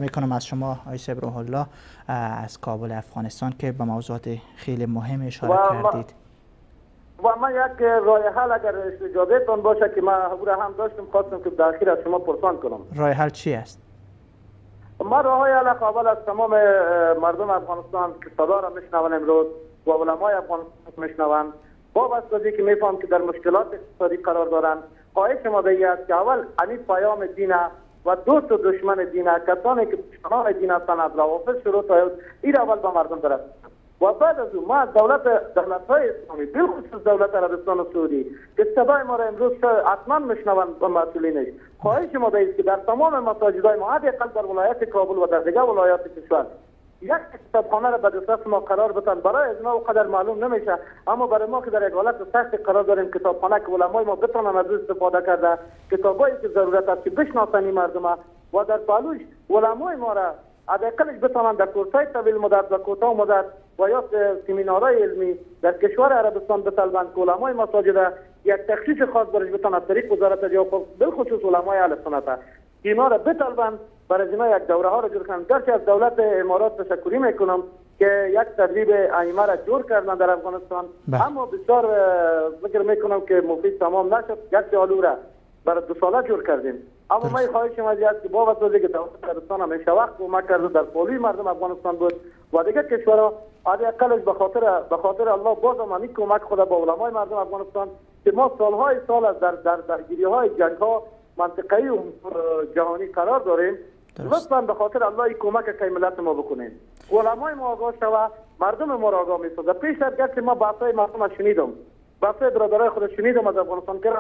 میکنم از شما آقای صاحب روح الله از کابل افغانستان که به موضوعات خیلی مهم اشاره کردید. و من یک راه حل اگر اجازه تان باشه که من او را هم داشتم، خواستم که در اخیر از شما پرسان کنم. راه حل چی است؟ ما راه حل اول از تمام مردم افغانستان که صدا را میشنون امروز و علمای افغانستان میشنون، با واسطه که میفهم که در مشکلات اقتصادی قرار دارند، خواهش ما به است که اول همین پیام دین و دوست و دشمن دین، کسانی که دشمنان دین هستند از روافض شروع تا این اول به مردم برسند و بعد از اون ما از دولت‌های اسلامی بالخصوص دولت عربستان سعودی که صدای ما را امروز حتما میشنوند با مسئولینش، خواهش ما به است که در تمام مساجدهای ما حداقل در ولایت کابل و در دیگر ولایات کشور یک کتابخانه را به دسترس ما قرار بدن. برای از ما قدر معلوم نمیشه، اما برای ما که در یک حالت سخت قرار داریم کتابخانه که علمای ما بتونن از استفاده کرده، کتابایی که ضرورت است که بشناسن این مردم و در پالوش علمای ما را حداقلش بتونن در کورس‌های طویل مدت و کوتاه مدت و یا سمینارهای علمی در کشور عربستان بطلبند که علمای مساجد یک تخصیص خاص برش بتونن از طریق وزارت اوقاف بالخصوص علمای اهل سنت اینا را بطلبند، برای اینا یک دوره ها را جور کنند. گرچه از دولت امارات تشکری میکنم که یک تدریب ائمه را جور کردن در افغانستان، اما بسیار فکر میکنم که مفید تمام نشد. گرچه آلو را برای 2 ساله جور کردیم، اما من خواهش از است که با واسطه که دولت عربستان همیشه وقت کمک کرده در پالوی مردم افغانستان بود و دیگر کشورها، حداقلش به خاطر الله بازم همین کمک خود با علمای مردم افغانستان که ما سالهای سال از در درگیری‌های جنگ‌ها منطقه‌ای و جهانی قرار داریم، لطفاً به خاطر الله این کمک که ملت ما بکنیم، علمای ما آگاه شوه، مردم ما را آگاه می‌سازه. پیش از گرچه ما بحث‌های مردم شنیدم، بحث‌های برادرای خود شنیدم از افغانستان که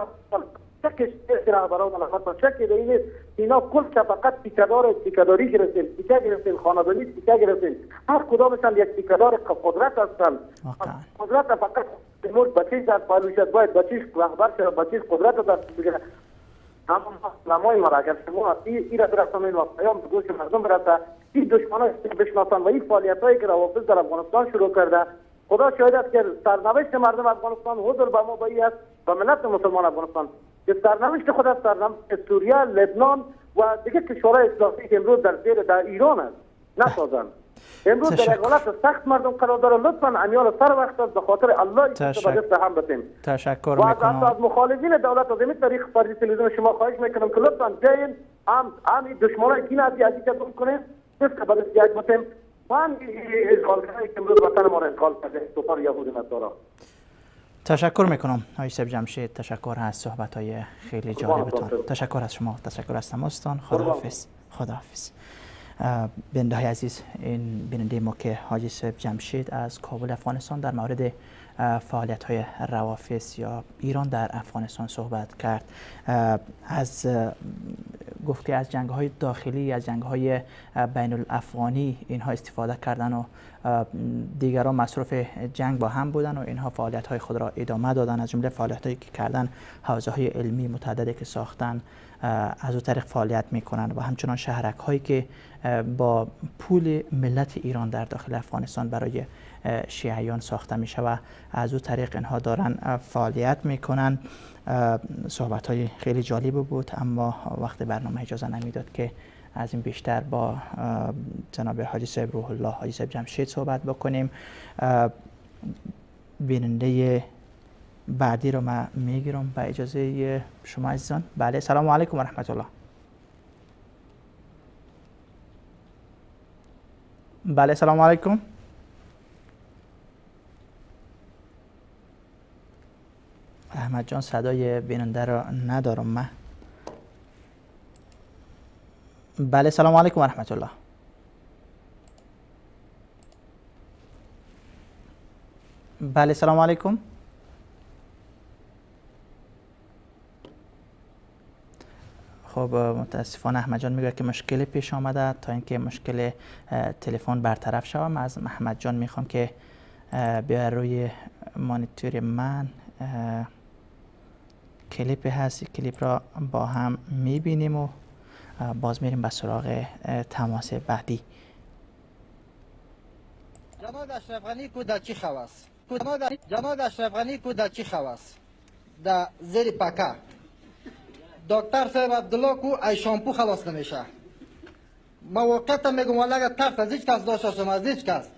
شکش رهبران ملامت شک در این نیست. اینا کل که فقط تیکه‌داری گرفتیم، تیکه گرفتیم، خاندانی تیکه گرفتیم. هر کدامشان یک تیکه‌دار قدرت هستند. قدرت فقط مورد بچیش در پالوش است، باید بچیش رهبر شود، بچیش قدرت در بگیره. اما علمای ما اگر شما این را برسانید و پیام به گوش مردم برسه، این دشمنان بشناسن و این فعالیت‌هایی که روافض در افغانستان شروع کرده، خدا شاهد است که سرنوشت مردم افغانستان حضور به ما به است و ملت مسلمان افغانستان که سرنوشت خود است، سرنوشت سوریه، لبنان و دیگه کشورهای اسلامی که امروز در زیر در ایران است نسازند. امروز در یک حالت سخت مردم قرار داره. لطفاً امیال سر وقت است، به خاطر الله به دست هم بتیم. تشکر میکنم. و از مخالفین دولت از این طریق فرضی تلویزیون شما خواهش میکنم که لطفاً بیاین هم دشمنای دین از این کنیم، دست به دست یک بتیم. من اشغالگرایی که امروز وطن ما را اشغال کرده، کفار یهود نصارا. تشکر میکنم آقای صاحب جمشید، تشکر از صحبت های خیلی جالبتان. تشکر از شما، تشکر از تماستان. خداحافظ. خداحافظ. بیننده های عزیز، این بیننده ما که حاجی صاحب جمشید از کابل افغانستان در مورد فعالیت های روافض یا ایران در افغانستان صحبت کرد، از گفت که از جنگ های داخلی، از جنگ های بین الافغانی اینها استفاده کردن و دیگران مصروف جنگ با هم بودن و اینها فعالیت های خود را ادامه دادن. از جمله فعالیت هایی که کردن، حوزه های علمی متعددی که ساختن، از او طریق فعالیت میکنن و همچنان شهرک هایی که با پول ملت ایران در داخل افغانستان برای شیعیان ساخته میشه و از او طریق اینها دارن فعالیت میکنن. صحبت های خیلی جالب بود، اما وقت برنامه اجازه نمیداد که از این بیشتر با جناب حاجی صاحب روح الله حاجی صاحب جمشید صحبت بکنیم. بیننده بعدی رو من میگیرم با اجازه شما عزیزان. بله، سلام علیکم و رحمت الله. بله، سلام علیکم. احمد جان صدای بیننده رو ندارم من. بله، سلام علیکم و رحمت الله. بله، سلام علیکم. خب متاسفانه احمد جان میگه که مشکل پیش آمده، تا اینکه مشکل تلفن برطرف شود. من از احمد جان میخوام که بیا روی مانیتور من کلیپ هست، کلیپ را با هم میبینیم و باز میریم به سراغ تماس بعدی. جناب اشرف غنی کو دا چی خواست؟ جناب اشرف غنی کو دا چی خواست؟ دا زیر پکا. دکتر صاحب عبدالله کو ای شامپو خلاص نمیشه. ما واقعا میگم والله اگر ترس از هیچ کس داشته باشم، از هیچ کس.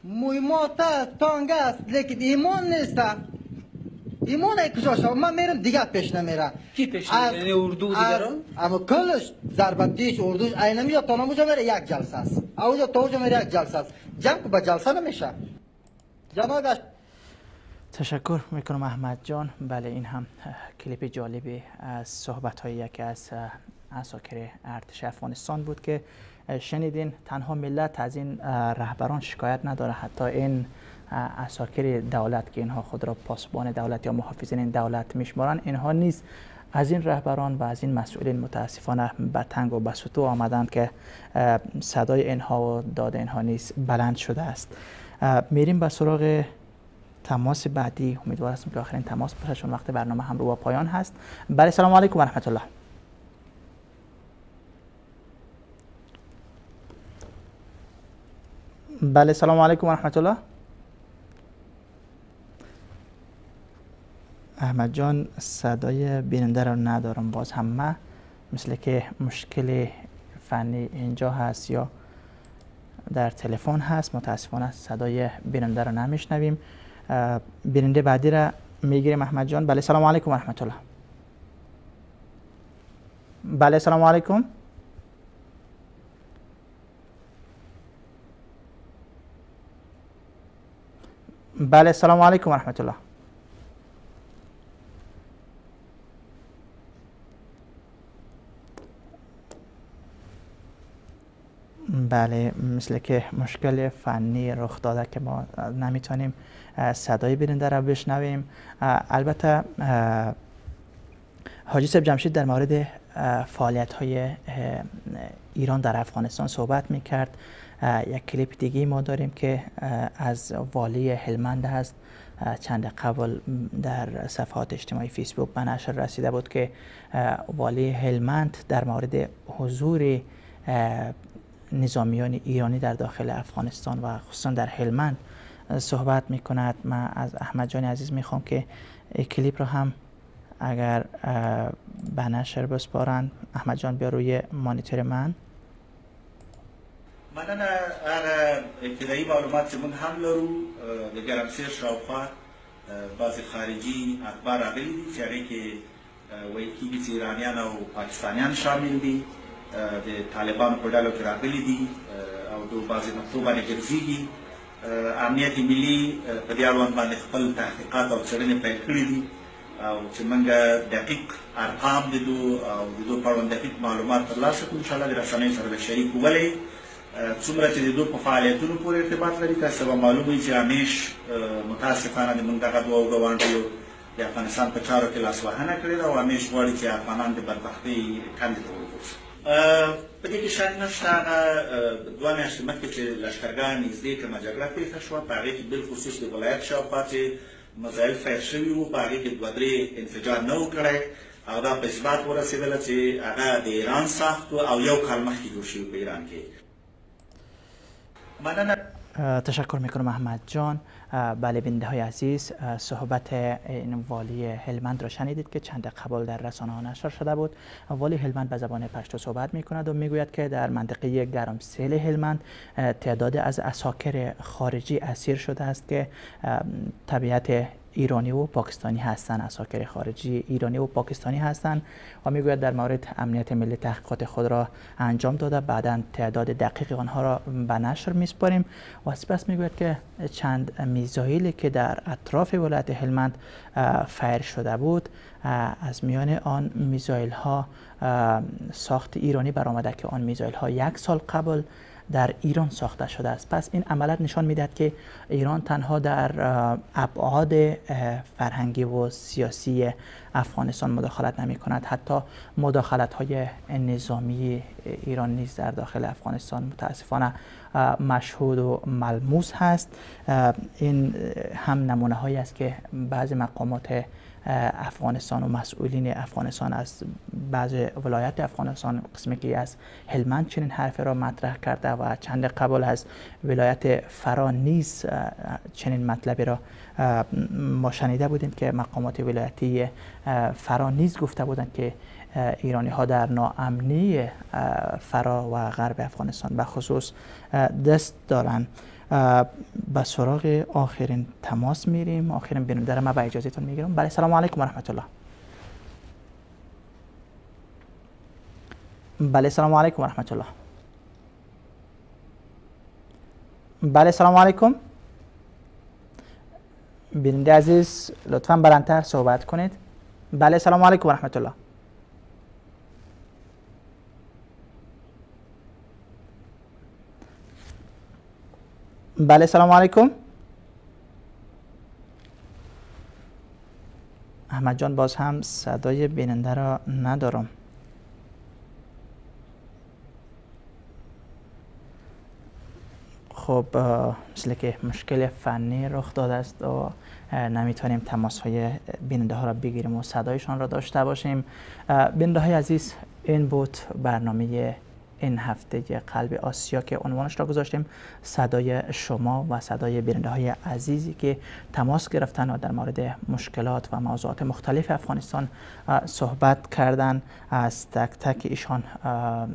موی ما تا تانگ است، لیکن ایمان نیست. ایمان ای کجا شد؟ من میرم دیگه پیش نمیره. کی پیش نمیره؟ یعنی اردو دیگران؟ اما کلش ضربتیش اردوش اینمی تا نموجا میره یک جلسه است. اوجا تا اوجا میره یک جلسه است. جمع به جلسه نمیشه. جناب تشکر میکنم احمد جان. بله، این هم کلیپ جالبی از صحبت های یکی از عساکر ارتش افغانستان بود که شنیدین. تنها ملت از این رهبران شکایت نداره، حتی این عساکر دولت که اینها خود را پاسبان دولت یا محافظین این دولت میشمارند، اینها نیز از این رهبران و از این مسئولین متاسفانه به تنگ و به سطوح آمدند که صدای اینها و داد اینها نیز بلند شده است. میریم به سراغ تماس بعدی. امیدوار هستم که آخرین تماس باشه چون وقت برنامه هم رو با پایان هست. بله، سلام علیکم و رحمت الله. بله، سلام علیکم و رحمت الله. احمد جان صدای بیننده رو ندارم، باز هم من مثل که مشکل فنی اینجا هست یا در تلفن هست، متاسفانه صدای بیننده رو نمیشنویم. بیننده بعدی را میگیریم احمد جان. بله، سلام علیکم و رحمت الله. بله، سلام علیکم. بله، سلام علیکم و رحمت الله. بله، مثل که مشکل فنی رخ داده که ما نمیتونیم صدای بیننده را بشنویم. البته حاجی صاحب جمشید در مورد فعالیت های ایران در افغانستان صحبت میکرد. یک کلیپ دیگه ما داریم که از والی هلمند هست، چند قبل در صفحات اجتماعی فیسبوک به نشر رسیده بود که والی هلمند در مورد حضور نظامیان ایرانی در داخل افغانستان و خصوصا در هلمند صحبت میکند. من از احمد جان عزیز میخوام که کلیپ رو هم اگر به نشر بسپارن. احمد جان بیا روی مانیتور من. مننه. هغه ابتدایي معلومات چې موږ هم لرو د ګرمسیر شاوخوا بعضې خارجي اخبار راغلي دي چې هغې کې ویل کېږي چې ایرانیان او پاکستانیان شامل دي، د طالبانو په ډلو کې راغلي دي او د بعضې نقطو باندې ګرځېږي. امنیت ملي په دې اړوند باندې خپل تحقیقات او څېړنې پیل کړي دي او چې موږ دقیق ارقام د دوی او د دوی په اړوند دقیق معلومات ترلاسه کړو انشاءالله د رسنیو سره به شریک ولې څومره چې د دوی په فعالیتونو پورې ارتباط لري تاسو به معلوم وي چې همیش متاسفانه د موږ دغه دوو ګاونډیو د افغانستان په چارو کې لاسوهنه کړې ده او همیش غواړي چې افغانان د بدبختۍ کندې ته وغورځوي. په دې کې شک نشته هغه 2 میاشتې مخکې چې لښکرګاه نږدې کومه جګړه پېښه شوه په هغې کې بالخصوص د ولایت شاوخوا چې مزایل فیر شوي وو په هغې کې 2-3 انفجار نه و کړی او دا په اثبات ورسېدله چې هغه د ایران ساخت او یو کال مخکې جوړ شوي په ایران کې. مننه. تشکر میکنم احمد جان. بله بیننده های عزیز، صحبت این والی هلمند را شنیدید که چند قبل در رسانه ها نشر شده بود. والی هلمند به زبان پشتو صحبت میکند و میگوید که در منطقه گرمسیل هلمند تعداد از عساکر خارجی اسیر شده است که طبیعت ایرانی و پاکستانی هستند، عساکر خارجی ایرانی و پاکستانی هستند و میگوید در مورد امنیت ملی تحقیقات خود را انجام داده، بعدا تعداد دقیق آنها را به نشر میسپاریم. و سپس میگوید که چند میزایلی که در اطراف ولایت هلمند فیر شده بود از میان آن میزایل ها ساخت ایرانی برآمده که آن میزایل ها 1 سال قبل در ایران ساخته شده است. پس این عملیات نشان میدهد که ایران تنها در ابعاد فرهنگی و سیاسی افغانستان مداخلت نمی کند، حتی مداخلت های نظامی ایران نیز در داخل افغانستان متاسفانه مشهود و ملموس هست. این هم نمونه هایی است که بعضی مقامات افغانستان و مسئولین افغانستان از بعض ولایت افغانستان قسمی که از هلمند چنین حرف را مطرح کرده و چند قبل از ولایت فرا نیز چنین مطلبی را ما شنیده بودیم که مقامات ولایتی فرا نیز گفته بودند که ایرانی ها در ناامنی فرا و غرب افغانستان به خصوص دست دارند. به سراغ آخرین تماس میریم. آخرین بیننده را من با اجازهتون میگیرم. بله، سلام علیکم و رحمت الله. بله، سلام علیکم و رحمت الله. بله، سلام علیکم. بیننده عزیز لطفاً بلندتر صحبت کنید. بله، سلام علیکم و رحمت الله. بله، سلام علیکم. احمد جان باز هم صدای بیننده را ندارم. خب مثل که مشکل فنی رخ داده است و نمیتونیم تماس های بیننده ها را بگیریم و صدایشان را داشته باشیم. بیننده های عزیز، این بود برنامه این هفته قلب آسیا که عنوانش را گذاشتیم صدای شما و صدای بیننده های عزیزی که تماس گرفتن و در مورد مشکلات و موضوعات مختلف افغانستان صحبت کردن. از تک تک ایشان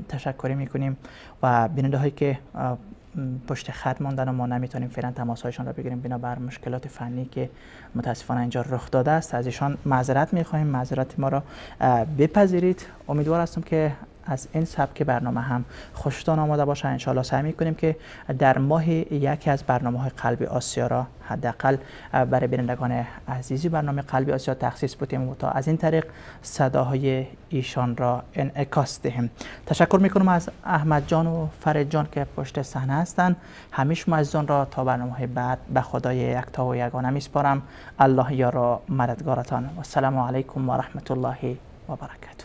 تشکری میکنیم و بیننده هایی که پشت خط ماندن و ما نمیتونیم فعلا تماس هایشان را بگیریم بنابر مشکلات فنی که متاسفانه اینجا رخ داده است، از ایشان معذرت میخواهیم. معذرت ما را بپذیرید. امیدوار هستم که از این سبک برنامه هم خوشتان آماده باشه. انشاءالله سعی میکنیم که در ماه یکی از برنامه های قلب آسیا را حداقل برای بینندگان عزیزی برنامه قلب آسیا تخصیص بدیم و تا از این طریق صداهای ایشان را انعکاس دهیم. تشکر میکنم از احمد جان و فرید جان که پشت صحنه هستند. همیشه شما عزیزان را تا برنامه های بعد به خدای یکتا و یگانه میسپارم. الله یار و مددگارتان. و السلام علیکم و رحمت الله وبركاته.